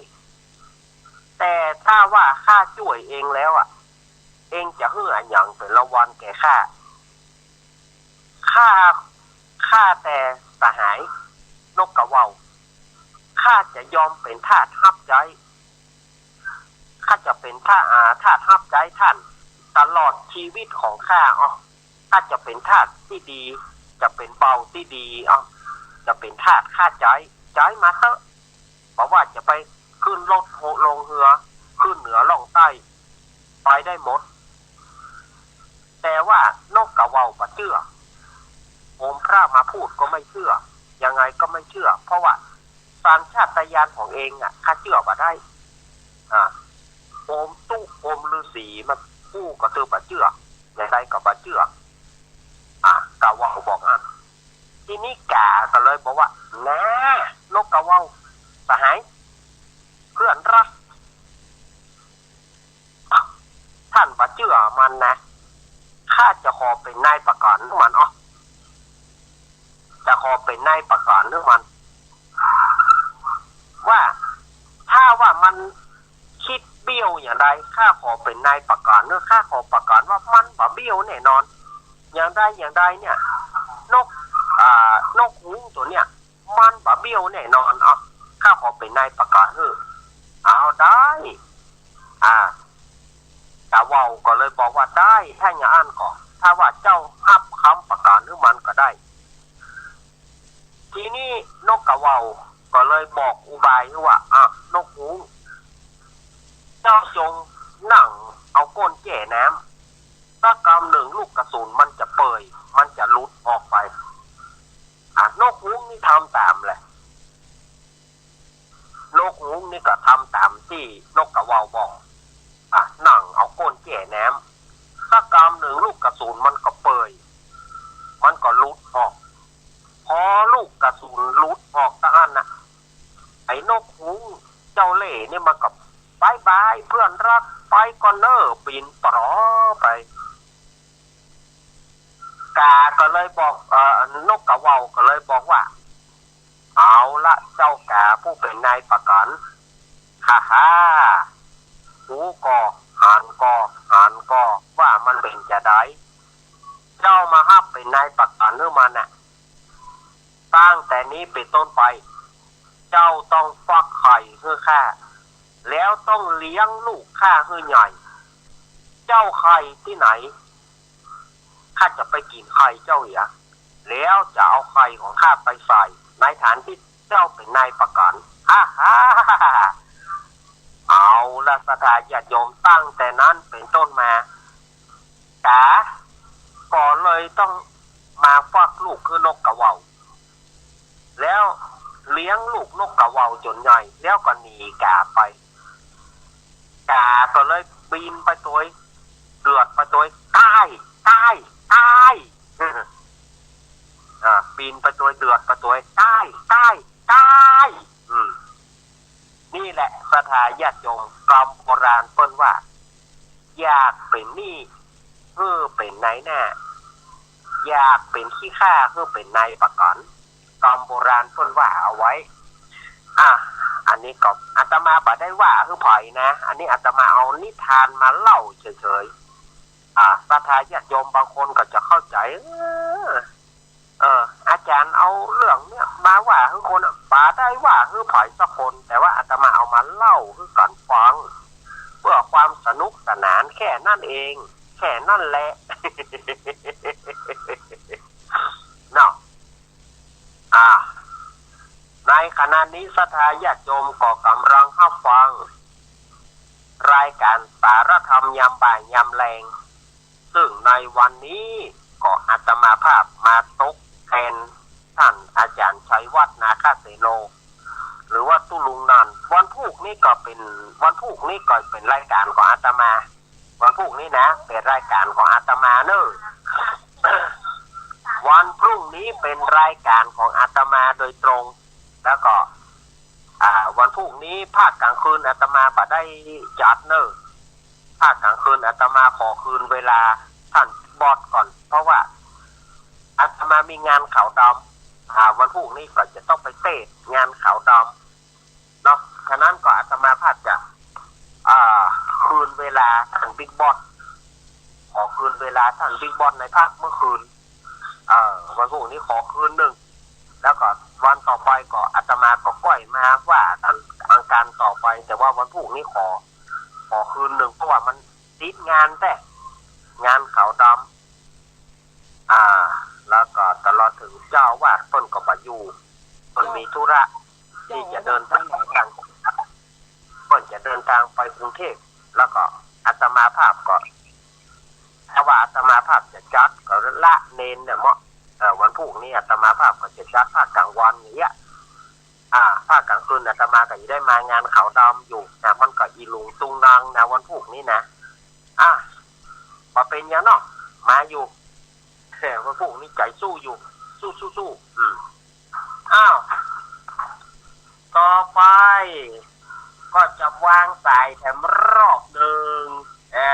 แต่ถ้าว่าข้าจ้วยเองแล้วอะ เองจะหื้ออะหยังเป๋นรางวัลแก่ข้า ข้า ข้าแต่สหายนกกระเว้า ข้าจะยอมเป๋นทาสฮับใจ๊ ข้าจะเป๋นทาส อ่า ทาสฮับใจ๊ต้านตลอดจีวิตของข้า อ้อ ข้าจะเป๋นทาสตี้ดี จะเป๋นเบ่าตี้ดี อ้อ จะเป๋นทาสข้าใจ๊ ใจ๊มาเต๊อะ บ่ว่าจะไปขึ้นรถ ลงเฮือ ขึ้นเหนือล่องใต้ ไปได้หมด แต่ว่านกกระเว้าบ่เจื้อ โหมพระมาพูดก็ไม่เจื้อ ยังไงก็ไม่เจื้อ เพราะว่าสัญชาตญาณของเองอะ ข้าเจื้อบ่ได้ อ่า โหมตุ๊ โหมฤๅษีมาอู้ก็เตื้อบ่เจื้อ อย่างใดก็บ่เจื้อ อ่ะ กระเว้าบอกอั้น ทีนี้กาก็เลยบอกว่า นะ นกกระเว้า สหาย เพื่อนรัก ต้านบ่เจื้อมันนะ ข้าจะขอเป๋นนายประกันหื้อมัน อ้อ จะขอเป๋นนายประกันหื้อมัน ว่าถ้าว่ามัน คิดเบี้ยวอย่างใด ข้าขอเป๋นนายประกัน ข้าขอประกันว่ามันบ่เบี้ยวแน่นอน อย่างใดอย่างใดเนี่ย นก อ่า นกฮูกตั๋วเนี่ย มันบ่เบี้ยวแน่นอน อ้อ ข้าขอเป๋นนายประกันหื้อ เอาได้ อ่า กระเว้าก็เลยบอกว่า ได้ ถ้าอย่างอั้นก็ ถ้าว่าเจ้าฮับกำประกันหื้อมันก็ได้ ทีนี้นกกระเว้าก็เลยบอกอุบายว่า อ่ะ นกฮูก เจ้าจงนั่งเอาก้นแจ้น้ำ สักกำนึ่งลูกกระสุนมันจะเปิย มันจะหลุดออกไป อ่ะ นกฮูกนี่ทำต๋ามแหละ นกฮูกนี่ก็ทำต๋ามตี้นกกระเว้าบอก อ่ะ นั่งเอาก้นแจ้น้ำ สักกำนึ่งลูกกระสุนมันก็เปิย มันก็หลุดออก พอลูกกระสุนหลุดออกเต้าอั้นน่ะ ไอ้นกฮูกเจ้าเล่ห์นี่มันก็ บายบายเพื่อนรัก ไปก่อนเน่อ บินปลอไป กาก็เลยบอก เอ่อ นกกระเว้าก็เลยบอกว่า เอาละเจ้ากาผู้เป๋นนายประกัน ฮ่าฮ่า ฮูก็หันก็หันก็ว่ามันเป๋นจาใด เจ้ามาฮับเป๋นนายประกันหื้อมันน่ะ ตั้งแต่นี้เป๋นต้นไป เจ้าต้องฟักไข่หื้อข้า แล้วต้องเลี้ยงลูกข้าหื้อใหญ่ เจ้าไข่ตี้ไหน ข้าจะไปกิ๋นไข่เจ้าเหีย แล้วจะเอาไข่ของข้าไปใส่ในฐานตี้เจ้าเป๋นนายประกัน ฮ่าฮ่า เอาละศรัทธาญาติโยม ตั้งแต่นั้นเป๋นต้นมา กาก็เลยต้องมาฟักลูกหื้อนกกระเว้า แล้วเลี้ยงลูกนกกระเว้าจ๋นใหญ่ แล้วก็หนีกาไป กาก็เลยบินไปตวย เดือดไปตวย ตาย ตาย ตาย อ่า บินไปตวย เดือดไปตวย ตาย ตาย ตาย อืม นี่แหละศรัทธาญาติโยม กำโบราณเปิ้นว่า อยากเป๋นหนี้หื้อเป๋นนายหน้า อยากเป๋นขี้ข้าหื้อเป๋นนายประกัน กำโบราณเปิ้นว่าเอาไว้ อ่ะ อันนี้ก็อาตมาบ่ได้ว่าหื้อใผนะ อันนี้อาตมาเอานิทานมาเล่าเฉยๆ อ่า ศรัทธาญาติโยมบางคนก็จะเข้าใจ๋ เออ เออ อาจ๋ารย์เอาเรื่องเนี้ยมาว่าหื้อคนอะ บ่ได้ว่าหื้อใผสักคน แต่ว่าอาตมาเอามาเล่าหื้อกั๋นฟัง เพื่อความสนุกสนานแค่นั้นเอง แค่นั้นแหละ เนาะ อ่า ในขณะนี้ศรัทธาญาติโยมก็กำลังฮับฟัง รายก๋านสารธรรมยามบ่ายยามแลง ซึ่งในวันนี้ก็อาตมาภาพมาตกแทนต้านอาจ๋ารย์ชัยวัฒน์ นาคเสโน หรือว่าตุ๊ลุงนันท์ วันพูกนี้ก็เป๋น วันพูกนี้ก็เป๋นรายก๋านของอาตมา วันพูกนี้นะ เป๋นรายก๋านของอาตมาเน่อ วันพรุ่งนี้เป๋นรายก๋านของอาตมาโดยตรง แล้วก็ อ่า วันพูกนี้ภาคก๋างคืนอาตมาบ่ได้จัดเน่อ ภาคก๋างคืนอาตมาขอคืนเวลาต้านบอสก่อน เพราะว่าอาตมามีงานขาวดำ อ่า วันพูกนี้ก็จะต้องไปเตศน์งานขาวดำเนาะ ฉะนั้นก็อาตมาภาพจะ อ่า คืนเวลาท่านบิ๊กบอส ขอคืนเวลาท่านบิ๊กบอสในภาคเมื่อคืน เอ่อ วันพูกนี้ขอคืนนึ่ง แล้วก็วันต่อไปก็อาตมาก็ก้อยมาว่ากันอังคารต่อไป แต่ว่าวันพูกนี้ขอ ขอคืนนึ่ง เพราะว่ามันติดงานแต๊ งานขาวดำ อ่า แล้วก็ตลอดถึงเจ้าอาวาสเปิ้นก็บ่อยู่ เปิ้นมีธุระที่จะเดินทางไปต่างจังหวัด เปิ้นจะเดินทางไปกรุงเทพฯ แล้วก็อาตมาภาพก็ ถ้าว่าอาตมาภาพจะจัดก็ละเนนเนี่ยเนาะ เอ่อ วันพูกนี้อาตมาภาพก็จะจัดภาคกลางวันอย่างเงี้ย อ่า ภาคกลางคืนอาตมาก็จะได้มางานขาวดำอยู่นะ มันก็อีหลุงตุงนางนะ วันพูกนี้นะ อ่ะ บ่เป๋นหยังเนาะ มาอยู่ แต่วันพูกนี้ใจ๋สู้อยู่ สู้ สู้ สู้ อืม อ้าว ต่อไปก็จะวางสายแถมรอบนึ่ง อ่า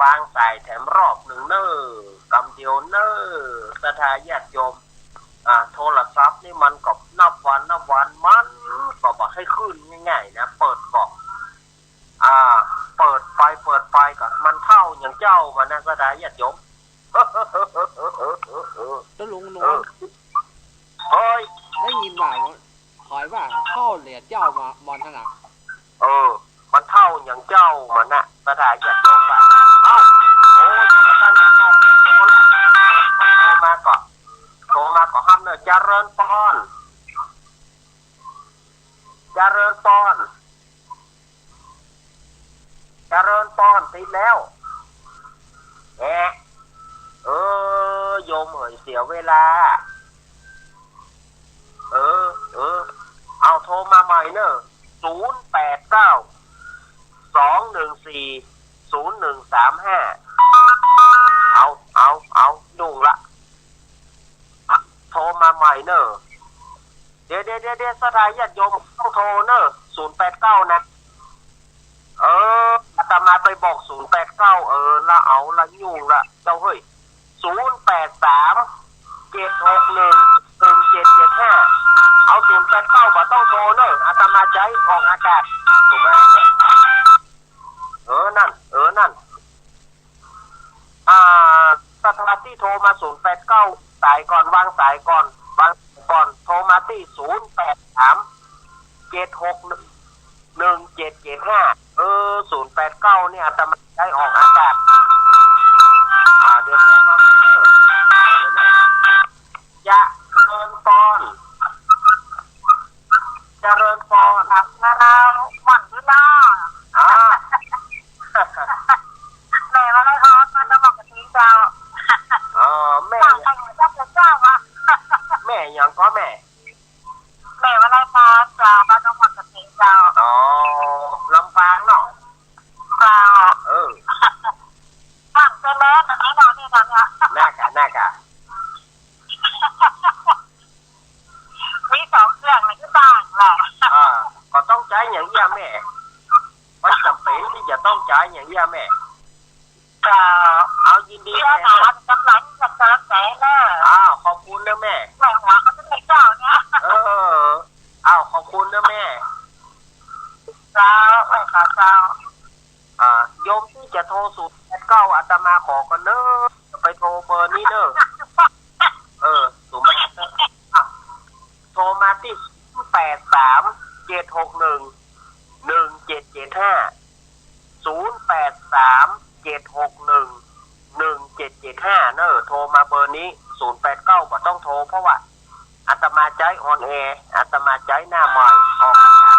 วางสายแถมรอบนึ่งเน่อ กำเดียวเน่อ ศรัทธาญาติโยม อ่า โทรศัพท์นี่มันก็นับวันนับวันมันก็บ่ใค่ขึ้นง่ายๆ นะ เปิดก็ อ่า เปิดไปเปิดไปก็มันเฒ่าอย่างเจ้ามานะ ศรัทธาญาติโยม ตะลุงหนวล เออ เฮ้ย ได้ยินว่า หอยว่าเฒ่าเหลือเจ้ามา มอนถนัด เออ มันเฒ่าอย่างเจ้ามานะ ศรัทธาญาติโยมว่า เอ้า โอ้ย ท่านก็โทรมาก่อน โทรมาก่อนครับเนอะ เจริญปอน เจริญปอน เจริญปอน ติดแล้ว แอะ เออ โยมเหยเสียเวลา เออ เออ เอาโทรมาใหม่เนอะ ศูนย์แปดเก้า สองหนึ่งสี่ ศูนย์หนึ่งสามห้า เอา เอา เอา ยุ่งละ โทรมาใหม่เนอะ เดี๋ยว เดี๋ยว เดี๋ยว เดี๋ยว ศรัทธาญาติโยมต้องโทรเนอะ ศูนย์แปดเก้า นะ เออ อาตมาไปบอก ศูนย์แปดเก้า เออ ละเอาละยุ่งละ เจ้าเฮ้ย ศูนย์แปดสาม เจ็ดหกหนึ่ง หนึ่งเจ็ดเจ็ดห้า เอา ศูนย์แปดเก้า บ่ต้องโทรเนอะ อาตมาใจ๊ออกอากาศ ถูกไหม เออ นั่น เออ นั่น อ่า ศรัทธาตี้โทรมา ศูนย์แปดเก้า สายก่อน วางสายก่อน วางสายก่อน โทรมาตี้ ศูนย์แปดสาม เจ็ดหกหนึ่ง หนึ่งเจ็ดเจ็ดห้า เออ ศูนย์แปดเก้า เนี่ย อาตมาใจ๊ออกอากาศ อ่า เดี๋ยวโทรมา เดี๋ยวนะ เจริญปอน เจริญปอน ครับ แล้วหม่อนอยู่เนาะ อ่า แม่มาลัยพร บ้านดงหม่อนกระทิงเจ้า อ๋อ แม่ บ้านใครอยู่เจ้า เจ้าอะ แม่หยังก็แม่ แม่มาลัยพรเจ้า บ้านดงหม่อนกระทิงเจ้า อ๋อ ลำปางเนาะ เจ้า เออ บ้านเจริญ อันนี้เนาะ นี่เนาะ เนี่ย น่ากะ น่ากะ มีสองเครื่องในที่บ้านแหละ อ่า ก็ต้องใจ๊อย่างเอี้ยแม่ มันจ๋ำเป๋นตี้จะต้องใจ๊อย่างเอี้ยแม่ เจ้า เอา ยินดี เอี้ย แม่ นะ กำลังจะเติมแสงเนอะ อ้าว ขอบคุณนะแม่ แม่หัวเขาจะไม่เจ้าเนี่ย เออ อ้าว ขอบคุณนะแม่ เจ้า แม่ขอเจ้า อ่า โยมตี้จะโทร ศูนย์แปดเก้า อาตมาขอก่อนเนอะ ไปโทรเบอร์นี้เนอะ เออ ศูนย์แปดเก้า อ่ะ โทรมาตี้ ศูนย์แปดสาม เจ็ดหกหนึ่ง หนึ่งเจ็ดเจ็ดห้า ศูนย์แปดสาม เจ็ดหกหนึ่ง หนึ่งเจ็ดเจ็ดห้า เนอะ โทรมาเบอร์นี้ ศูนย์แปดเก้า บ่ต้องโทร เพราะว่าอาตมาใจ๊ออนแอร์ อาตมาใจ๊หน้าไมค์ออกอากาศ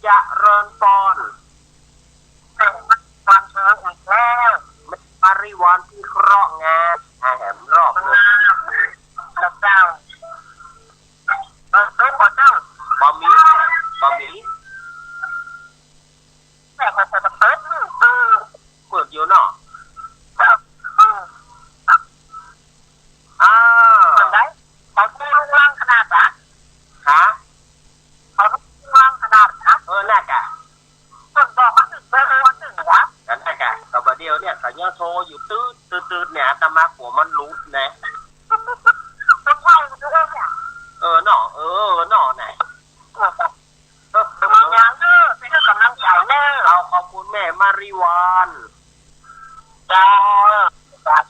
เจริญปอน เออ วันเธออีกแล้ว ปริวารพิเคราะห์งาน อ่า แหมรอบหนึ่ง แล้วเจ้า เออ เออ ขอเจ้า บ่มี บ่มี แต่มันจะเปิด เออ เปิดอยู่เนาะ เออ อ่า เป็นไง เขาดูลุงลังขนาดนะ ฮะ เขาดูลุงลังขนาดนะ เออ น่ากะ เพิ่นบอกว่าถึงเบอร์วันหนึ่งวะ ก็น่ากะ ก็บ่าเดี่ยวเนี่ย เขายังโทรอยู่ ตืด ตืด ตืด เนี่ย อาตมากั๋วมันหลุดนะ ริวรรณ เจ้า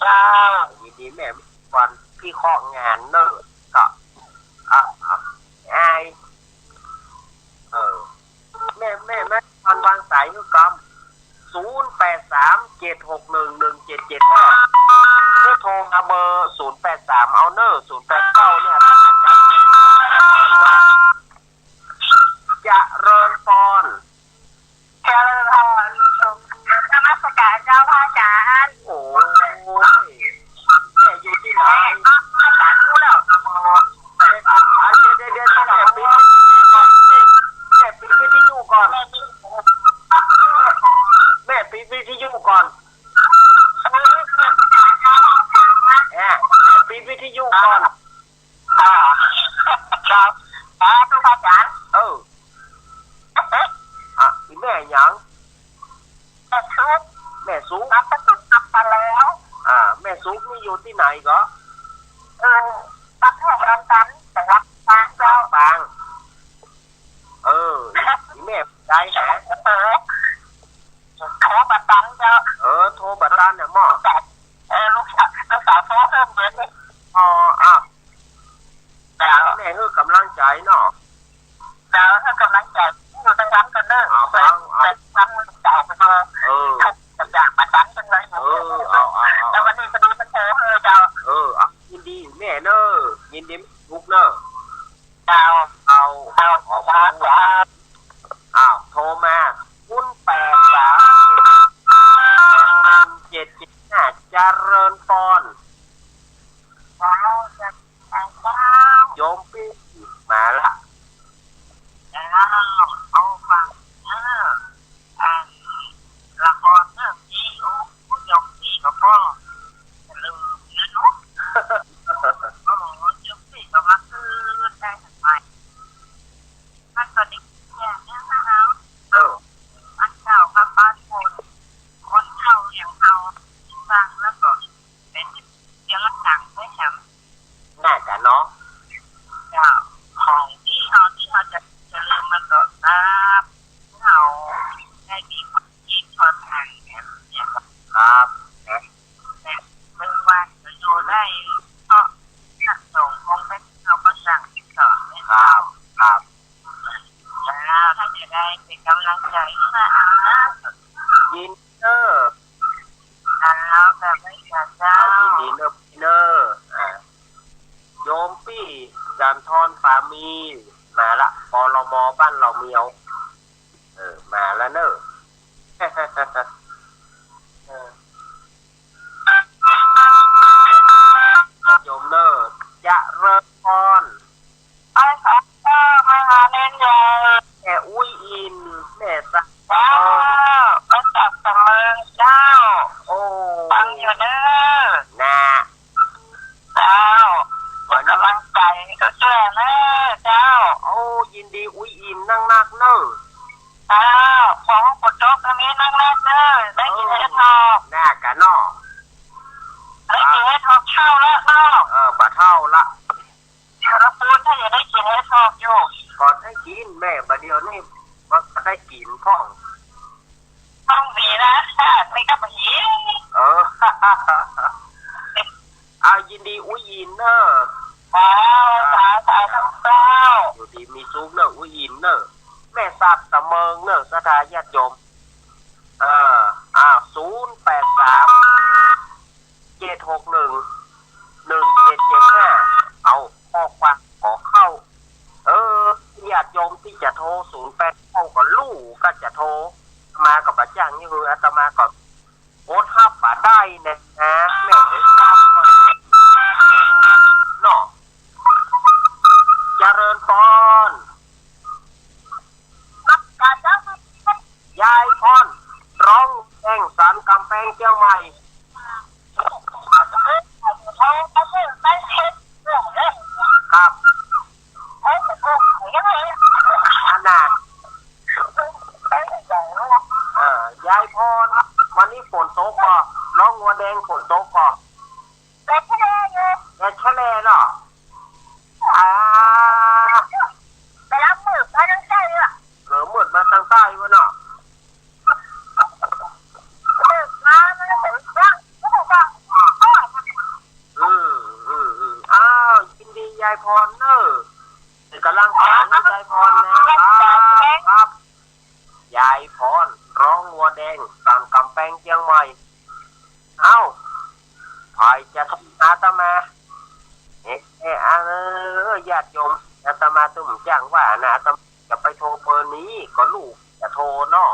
เจ้า ยินดีแม่วัน พี่เคาะงานเนอะ ก็ อ่ะ อ่ะ อาย เออ แม่ แม่ แม่วันวางสายหื้อกำ ศูนย์แปดสาม เจ็ดหกหนึ่ง หนึ่งเจ็ดเจ็ดห้า เพื่อโทรมาเบอร์ ศูนย์แปดสาม เอาเนอะ ศูนย์แปดเก้า เนี่ย เจริญพร เจริญพร นมัสการเจ้าพระอาจารย์ โอ้ย แม่อยู่ที่ไหน แม่ก็นมัสการครูแล้ว เดี๋ยว เดี๋ยว เดี๋ยว เดี๋ยว แม่ปิดวิทยุก่อน แม่ปิดวิทยุก่อน แม่ปิดวิทยุก่อน แม่ปิดวิทยุก่อน อ่า ครับ อ่า ทุกอาจารย์ เออ อ่ะ อีแม่หยัง แม่สุก แม่สุก นามสกุล อัปปะแล้ว อ่า แม่สุกนี่อยู่ที่ไหนก็ เออ ประเทศลอนดอน จังหวัดลำปางเจ้า ลำปาง เออ อีแม่ได้แหะ เออ โทรบ่ตันเจ้า เออ โทรบ่ตันเนี่ยหม้อ เออ ลูกสาว ลูกสาวโทรเพิ่มเดี๋ยวนี้ อ๋อ อ้าว เจ้า แม่หื้อกำลังใจ๋เนาะ เจ้า หื้อกำลังใจ๋ อยู่ตั้งวันก่อนเนอะ เอา เปิด ฟัง เอา เปิดฟังเจ้าไปดู เออ กับอยากมาตันจังเลย เออ เอา เอา เอา แล้ววันนี้พอดีมันโทร เออ เจ้า เออ เอา ยินดีแม่เนอะ ยินดีลูกเนอะ เจ้า เอา เอา ขอบคุณ เจ้า อ้าว โทรมา ศูนย์แปดสาม เจ็ดเจ็ดห้า เจริญพร เจ้า เจ้า โยมปี้มาละ เจ้า เอาฟังเนอะ อ่า ละครเรื่องนี้ โอ้ โยมปี้ก็พอลืมนะเนาะ โอ้ โยมปี้ก็มาคืนได้ทำไม มันก็ดีแค่นี้นะเฮา เออ อันเก่ากับบ้านคน คนเฒ่าอย่างเฮาฟังแล้วก็เป็นเสียงต่างไปแถม น่าจะเนาะ เจ้า ของตี้เฮา ตี้เฮาจะ จะลืมมันก็ตราบเฮาได้มีความคิดพอทางเนี่ย ครับ นะ แต่เบิ่งว่าจะอยู่ได้ เพราะพระสงฆ์องค์พระเจ้าก็สั่งสอนให้ ครับ ครับ เจ้า ถ้าจะได้เป็นกำลังใจให้มาเอานะ ยินเนอะ ครับ แบบไม่เสียเจ้า เอายินดีเนอะพี่เนอะ อ่า โยมปี้จันทร ปามี มาละ ปลม บ้านเหล่าเมียว เออ มาละเนอะ เออ โยมเนอะ เจริญพร ไปค่ะ เออ มาหาเณรใหญ่ แม่อุ๊ยอิน แม่สัก เจ้า แม่สักสำเริงเจ้า โอ้ ฟังอยู่เด้อ นะ เจ้า วันนี้ กำลังใจก็ช่วยเนอะเจ้า โอ้ ยินดีอุ๊ยอินนักๆเนอะ เจ้า ขอให้ฝนตกอันนี้นักๆเนอะ ได้กินเห็ดถอบ น่ากะเนาะ ได้กินเห็ดถอบเช่าแล้วเนาะ เออ บ่าเช่าละ อยู่ลำพูนถ้าอยากได้กินเห็ดถอบอยู่ ก็ได้กินแม่ บ่าเดี่ยวนี้มันก็ได้กินพ่อง ต้องมีนะ นี่ก็บ่าหิว เออ เอายินดีอุ๊ยอินเนอะ เจ้า สาธุ เจ้า อยู่ดีมีสุขเนอะ อุ๊ยอินเนอะ แม่สักสำเริงเนอะ ศรัทธาญาติโยม เออ อ่า ศูนย์แปดสาม เจ็ดหกหนึ่ง หนึ่งเจ็ดเจ็ดห้า เอาข้อความขอเข้า เออ ญาติโยมตี้จะโทร ศูนย์แปดเก้า ก็ฮู้ก็จะโทร อาตมาก็บ่าจ้างนี่ คืออาตมาก็ โอ้ ถ้าบ่าได้เนี่ยนะ แม่เอ๋ย เนาะ เจริญพร ยายพร ร้องเพลงสรรกำแพงเชียงใหม่ ครับ อันน่ะ เออ ยายพร วันนี้ฝนตกก่อ น้องงัวแดงฝนตกก่อ แดดแค่แลอยู่ แดดแค่แลเนาะ อ่า ไปรับมือมาทางใต้เลยอะ เออ มืดมาทางใต้วะเนาะ พรเน่อ เป๋นก๋ำลังใจ๋หื้อยายพรนะครับ ครับ ยายพร ร้องงัวแดง สันก๋ำแปงเจียงใหม่ เอ้า ใผจะโทรหาอาตมา เอ๊ะ เอ๊ะ เออ ญาติโยม อาตมาตึงบ่จ้างว่านะ อาตมาจะไปโทรเบอร์นี้ ก็ลูกจะโทรเนาะ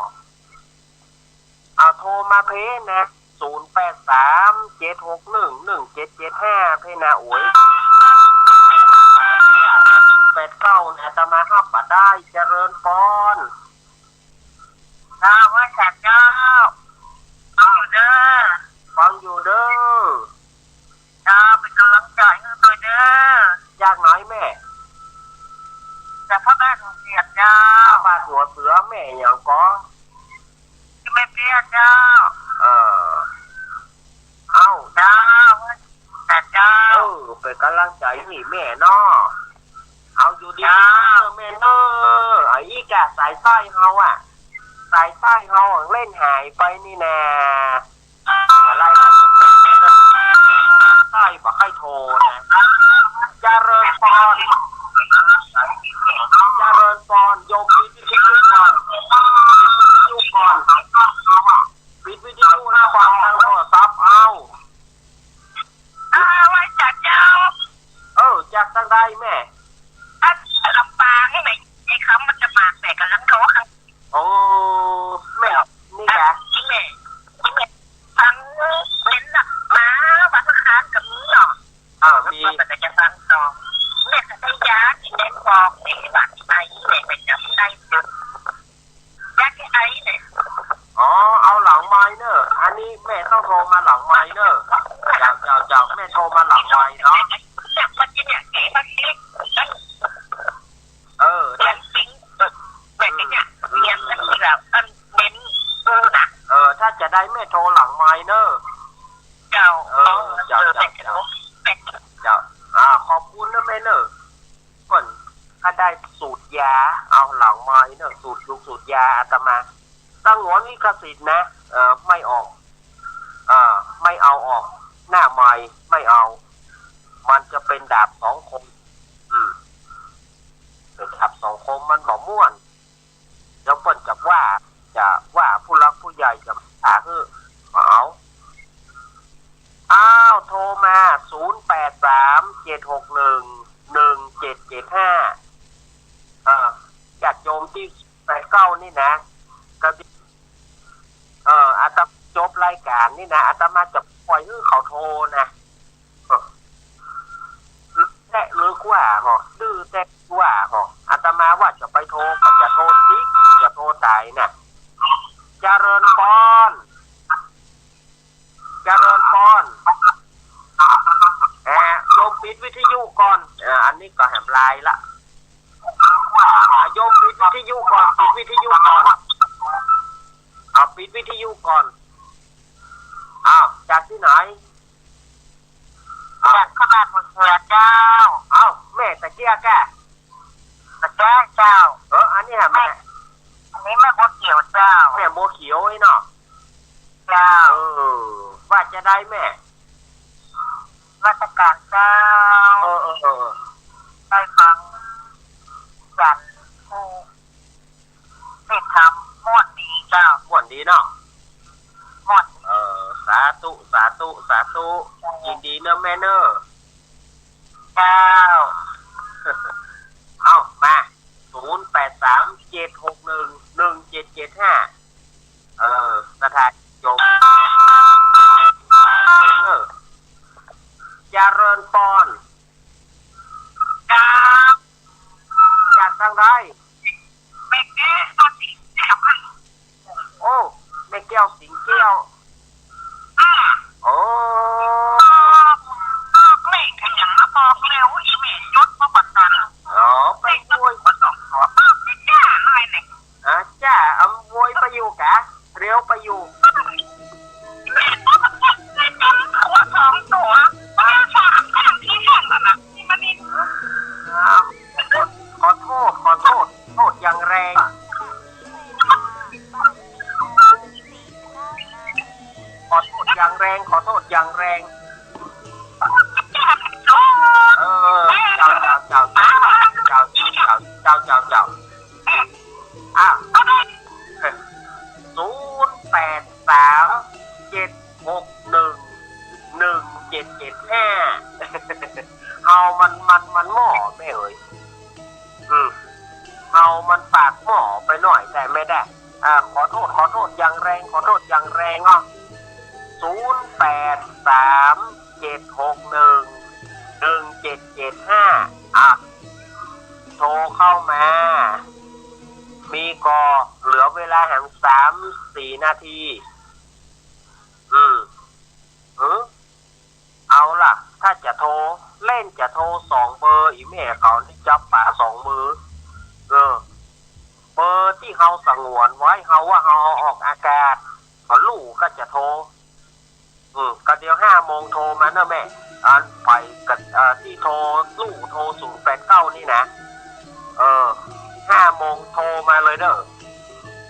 เอาโทรมาเพนะ ศูนย์แปดสาม เจ็ดหกหนึ่ง หนึ่งเจ็ดเจ็ดห้า เพนะ โอ้ย แปดเก้า นะ อาตมาฮับบ่ได้ เจริญพร เจ้า ไหว้สาเจ้า ฟังอยู่เด้อ ฟังอยู่เด้อ เจ้า เป๋นก๋ำลังใจ๋หื้อตวยเด้อ จากไหนแม่ จากพระบาทหัวเสียดเจ้า พระบาทหัวเสียด แม่หยังก่อ ชื่อแม่เปี้ยเจ้า เออ เอ้า เจ้า แต่เจ้า เออ เป๋นก๋ำลังใจ๋หื้อแม่เนาะ เอาอยู่ดีๆ เจ้า เน่อแม่เน่อ ไอ้อีกอะ สายใต้เฮาอะ สายใต้เฮาอะ เล่นหายไปนี่นา อะไรนะ ใต้บ่ค่อยโทรนะ เจริญพร เจริญพร โยมปิดวิทยุก่อน ปิดวิทยุก่อน ปิดวิทยุแล้วฟังทางโทรศัพท์เอา อ่า ไหว้สาเจ้า เออ จากตางใดแม่ อ่ะ ลำปางนี่แหละ ไอ้คำมันจะปากแตกก๋ำลังโทรค่ะ โอ้ แม่ นี่กะ แม่ แม่ ฟังเน้นน่ะ มา วันอังคารก็มีเนาะ อ่า มี มันก็จะฟังต่อ แม่ก็ได้ยาที่เน้นบอกแม่ว่าไป แม่ไปจำได้เยอะ ยาแก้ไอเนี่ย อ๋อ เอาหลังไมค์เน่อ อันนี้แม่ต้องโทรมาหลังไมค์เน่อ เจ้า เจ้า เจ้า แม่โทรมาหลังไมค์เนาะ เนี่ย เมื่อกี้เนี่ย เก๋ เมื่อกี้ เออ เสียงจริง เออ แบบนี้เนี่ย อืม เสียงมันแบบ เออ เน้น เออ นะ เออ ถ้าจะได้แม่โทรหลังไมค์เน่อ เจ้า เออ เจ้า เออ เจ้า เจ้า แม่ เจ้า อ่า ขอบคุณนะแม่เน่อ เปิ้นก็ได้สูตรยา เอาหลังไมค์เน่อ สูตรยุงสูตรยาอาตมา สงวนลิขสิทธิ์นะ เออ ไม่ออก เออ ไม่เอาออก หน้าไมค์ไม่เอา มันจะเป็นดาบสองคม อืม เป็นดาบสองคม มันบ่ม่วน เดี๋ยวเปิ้นจะว่า จะว่าผู้หลักผู้ใหญ่จะว่าหื้อ บ่เอา อ้าว โทรมา ศูนย์แปดสาม เจ็ดหกหนึ่ง หนึ่งเจ็ดเจ็ดห้า เอ่อ ญาติโยมตี้แปดเก้านี่นะ ก็ เอ่อ อาตมาจบรายการนี่นะ อาตมาจะปล่อยหื้อเขาโทรนะ เออ แต๊ลึกว่าหอ ดื้อแต๊ลึกว่าหอ อาตมาว่าจะไปโทร ก็จะโทรติ๊ก จะโทรตายน่ะ เจริญพร เจริญพร เอ่อ โยมปิดวิทยุก่อน เอ่อ อันนี้ก็แหมลายละ อ่ะ โยมปิดวิทยุก่อน ปิดวิทยุก่อน เอา ปิดวิทยุก่อน อ้าว จากตี้ไหน อ้าว จากพระบาทหัวเสียดเจ้า อ้าว แม่ตะเกียกอะ ตะเกียกเจ้า เออ อันนี้แหมแม่ อันนี้แม่บัวเขียวเจ้า แม่บัวเขียวไอ้เนาะ เจ้า เออ ว่าจะได้แม่ นมัสก๋านเจ้า เออ เออ เออ ได้ฟังจันทร์ผู้ เทศน์ธรรมม่วนดีเจ้า ม่วนดีเนาะ ม่วนดี เออ สาธุ สาธุ สาธุ เจ้า ยินดีเนอะแม่เนอะ เจ้า เอา มา ศูนย์แปดสาม เจ็ดหกหนึ่ง หนึ่งเจ็ดเจ็ดห้า เออ สถานโยม เออ เจริญพร ครับ จากตางใด แม่แก้วสิงแก้ว โอ้ แม่แก้วสิงแก้ว อ่า โอ้ บอกเลขขยันนะ บอกเร็ว อีเมลยศมาบัดนั้น อ๋อ ไปโวย บอกจ้าหน่อยเนี่ย อ่า จ้า อำโวยไปอยู่กะ เร็วไปอยู่ ตัวสองตัว มันสามข้างที่แข่งกันนะ มันนี่ อ่า ขอโทษ ขอโทษ โทษอย่างแรง ขอโทษอย่างแรง ขอโทษอย่างแรง เออ เจ้า เจ้า แปดสามเจ็ดหกหนึ่งหนึ่งเจ็ดเจ็ดห้า เฮามัน มัน มันหม้อแม่เอ๋ย อืม เฮามันปากหม้อไปหน่อย แต่ไม่ได้ อ่า ขอโทษ ขอโทษอย่างแรง ขอโทษอย่างแรงอ่ะ ศูนย์แปดสามเจ็ดหกหนึ่งหนึ่งเจ็ดเจ็ดห้า อ่ะ โทรเข้ามา มีก่อ เหลือเวลาแหมสามสี่นาที อืม เออ เอาล่ะ ถ้าจะโทร เล่นจะโทรสองเบอร์ อี่แม่เขานี่จับป๋าสองมือ เออ เบอร์ตี้เฮาสงวนไว้ เฮาว่าเฮาเอาออกอากาศ ก็ลูกก็จะโทร อืม ก็เดี๋ยวห้าโมงโทรมาเนอะแม่ อันไปกับ เอ่อ ตี้โทร ลูกโทรศูนย์แปดเก้านี่นะ เออ ห้าโมงโทรมาเลยเด้อ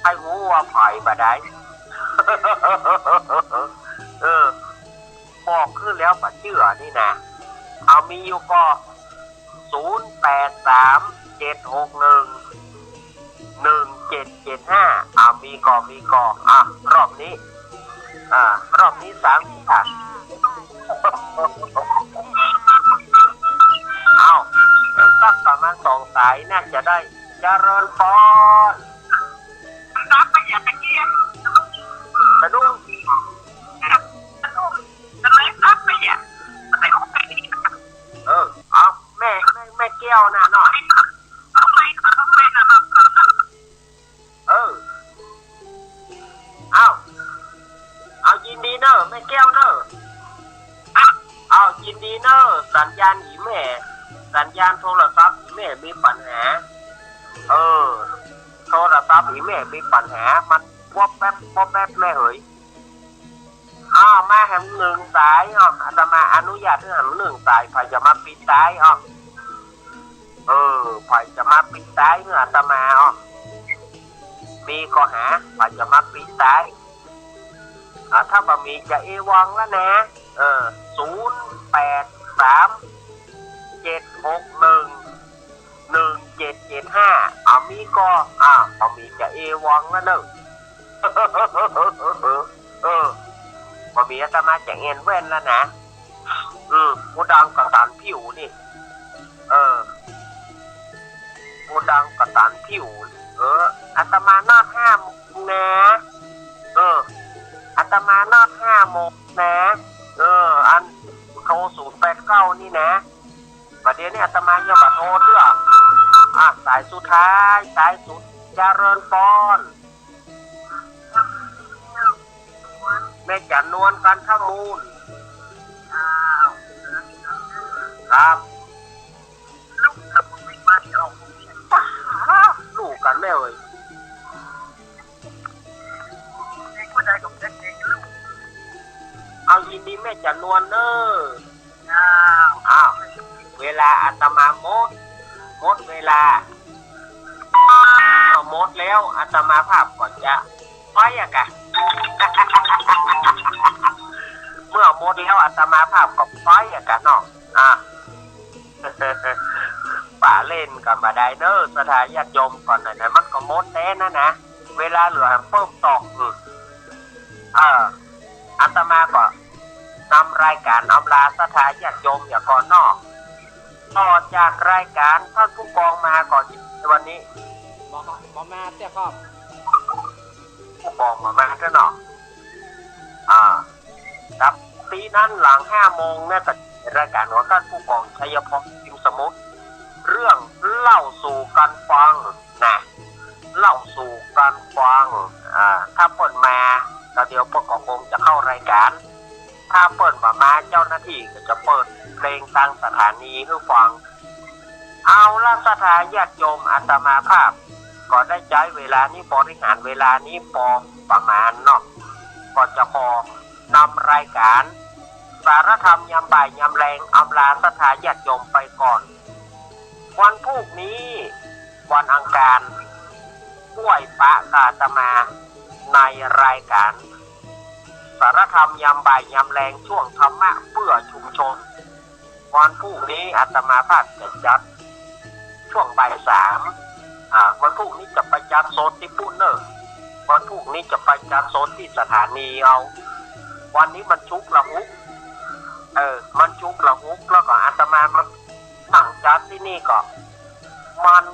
ใค่ฮู้ว่าใผบ่าดาย เออ บอกขึ้นแล้วบ่เจื้อนี่นะ เอามีอยู่ก่อ ศูนย์แปดสามเจ็ดหกหนึ่งหนึ่งเจ็ดเจ็ดห้า อ่า มีก่อ มีก่อ อ่ะ รอบนี้ อ่า รอบนี้สาม ค่ะ เอา สักประมาณสองสายน่าจะได้ เจริญปอน สะดุ้ง เออ เอา แม่ แม่ แม่แก้วน่ะเนาะ เออ เอา เอา ยินดีเนอะ แม่แก้วเนอะ เอา ยินดีเนอะ สัญญาณอี่แม่ สัญญาณโทรศัพท์อี่แม่มีปัญหา เออ โทรศัพท์อี่แม่มีปัญหา มันวอบแวบ วอบแวบ แม่เหย อ้าว มาแหมหนึ่งสาย อ้าว อาตมาอนุญาตหื้อแหมหนึ่งสาย ใผจะมาปิดสาย อ้าว เออ ใผจะมาปิดสายหื้ออาตมา อ้าว มีก่อหา ใผจะมาปิดสาย อ่า ถ้าบ่มีจะเอวังแล้วนะ เออ ศูนย์แปดสามเจ็ดหกหนึ่งหนึ่งเจ็ดเจ็ดห้า อ่า มีก่อ อ่า บ่มีจะเอวังแล้วเนอะ เออ บ่มีอาตมาจะเอ็นแว่นแล้วนะ อืม ผู้ดังกระตันผิวนี่ เออ ผู้ดังกระตันผิว เออ อาตมานอดห้าโมงนะ เออ อาตมานอดห้าโมงนะ เออ อันโทรศูนย์แปดเก้านี่นะ บ่าเดี่ยวนี้อาตมายังบ่โทรเตื้อ อ่ะ สายสุดท้าย สายสุด เจริญปอน แม่จันนวล กันทมูล ครับ ลูกกั๋นแม่เอ๋ย เอา ยินดีแม่จันนวลเนอะ อ้าว อ้าว เวลาอาตมาหมด หมดเวลา เมื่อหมดแล้วอาตมาภาพก็จะไปอะกะ เมื่อหมดแล้วอาตมาภาพก็ไปอะกะเนาะ อ่ะ ป๋าเล่นกั๋นบ่าดายเนอะ ศรัทธาญาติโยม ก่อนหน้านั้นมันก็หมดแล้วนะนะ เวลาเหลือเปิ้มตอก อืม เออ อาตมาก็นำรายก๋านอำลาศรัทธาญาติโยมเหียก่อนเนาะ ต่อจากรายก๋านต้านผู้กองมาก่อนในวันนี้ บ่มา บ่มาเตื้อครับ ผู้กองบ่มาเตื้อเนาะ อ่า ครับ ตี้นั้นหลังห้าโมงเนี่ยก็รายก๋านของต้านผู้กองชัยพร พิมพ์สมุทร เรื่องเล่าสู่กั๋นฟัง นะ เล่าสู่กั๋นฟัง อ่า ถ้าเปิ้นมา แล้วเดี๋ยวเปิ้นก็คงจะเข้ารายก๋าน ถ้าเปิ้นบ่มา เจ้าหน้าตี้ก็จะเปิดเพลงตางสถานีหื้อฟัง เอาละ ศรัทธาญาติโยม อาตมาภาพ ก็ได้ใจ๊เวลานี้ บริหารเวลานี้ปอประมาณเนาะ ก็จะขอนำรายก๋าน สารธรรมยามบ่ายยามแลง อำลาศรัทธาญาติโยมไปก่อน วันพูกนี้ วันอังคาร ก้วยปะกับอาตมาในรายก๋าน สารธรรมยามบ่ายยามแลง ช่วงธรรมะเพื่อชุมชน วันพูกนี้อาตมาภาพจะจัดช่วงบ่ายสาม อ่า วันพูกนี้จะไปจัดสดตี้ปู๊นเนอะ วันพูกนี้จะไปจัดสนตี้สถานีเอา วันนี้มันชุกละหุก เออ มันชุกละหุก แล้วก็อาตมามาตั้งจัดตี้นี่ก็ มัน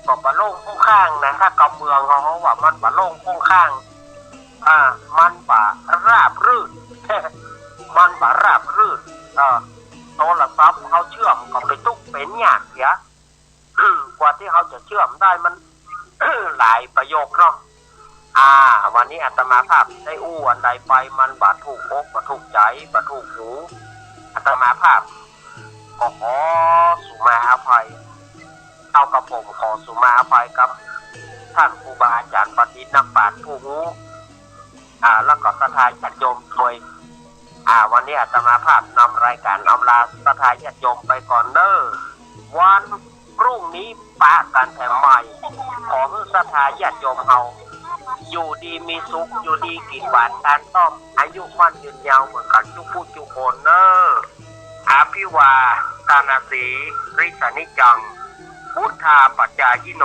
ก็บ่โล่งโค่งข้างนะ ถ้ากำเมืองเขาว่ามันบ่โล่งโค่งข้าง อ่า มันบ่ราบรื่น มันบ่ราบรื่น เออ โทรศัพท์เขาเชื่อมก็ไปตุ๊กเป๋นยากเสีย กว่าตี้เขาจะเชื่อมได้มัน หลายประโยคเนาะ อ่า วันนี้อาตมาภาพได้อู้อันใดไป มันบ่ถูกอก บ่ถูกใจ๋ บ่ถูกหู อาตมาภาพก็ขอสุมาอภัย เต้ากระผมขอสุมาอภัยกับต้านครูบาอาจ๋ารย์บัณฑิตนักปราชญ์ผู้ฮู้ อ่า แล้วก็ศรัทธาญาติโยมโดย อ่า วันนี้อาตมาภาพนำรายก๋านอำลาศรัทธาญาติโยมไปก่อนเน่อ วันพรุ่งนี้ปะกั๋นแถมใหม่ ขอหื้อศรัทธาญาติโยมเฮา อยู่ดีมีสุข อยู่ดีกิ๋นหวานตานต้อม อายุมั่นยืนยาวเหมือนกั๋นจุ๊กผู้จุ๊กคนเน่อ อภิวาทนสีลิสนิจจัง วุฑฒาปจายิโน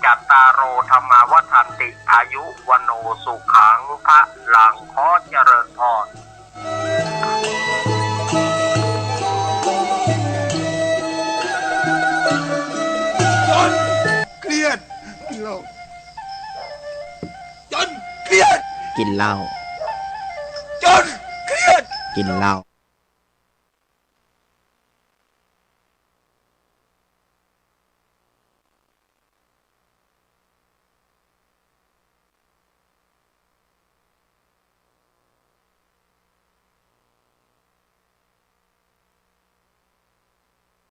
จัตตาโร ธัมมา วัฑฒันติ อายุ วัณโณ สุขัง พลัง ขอเจริญพร จนเครียด กิ๋นเหล้า จนเครียด กิ๋นเหล้า จนเครียด กิ๋นเหล้า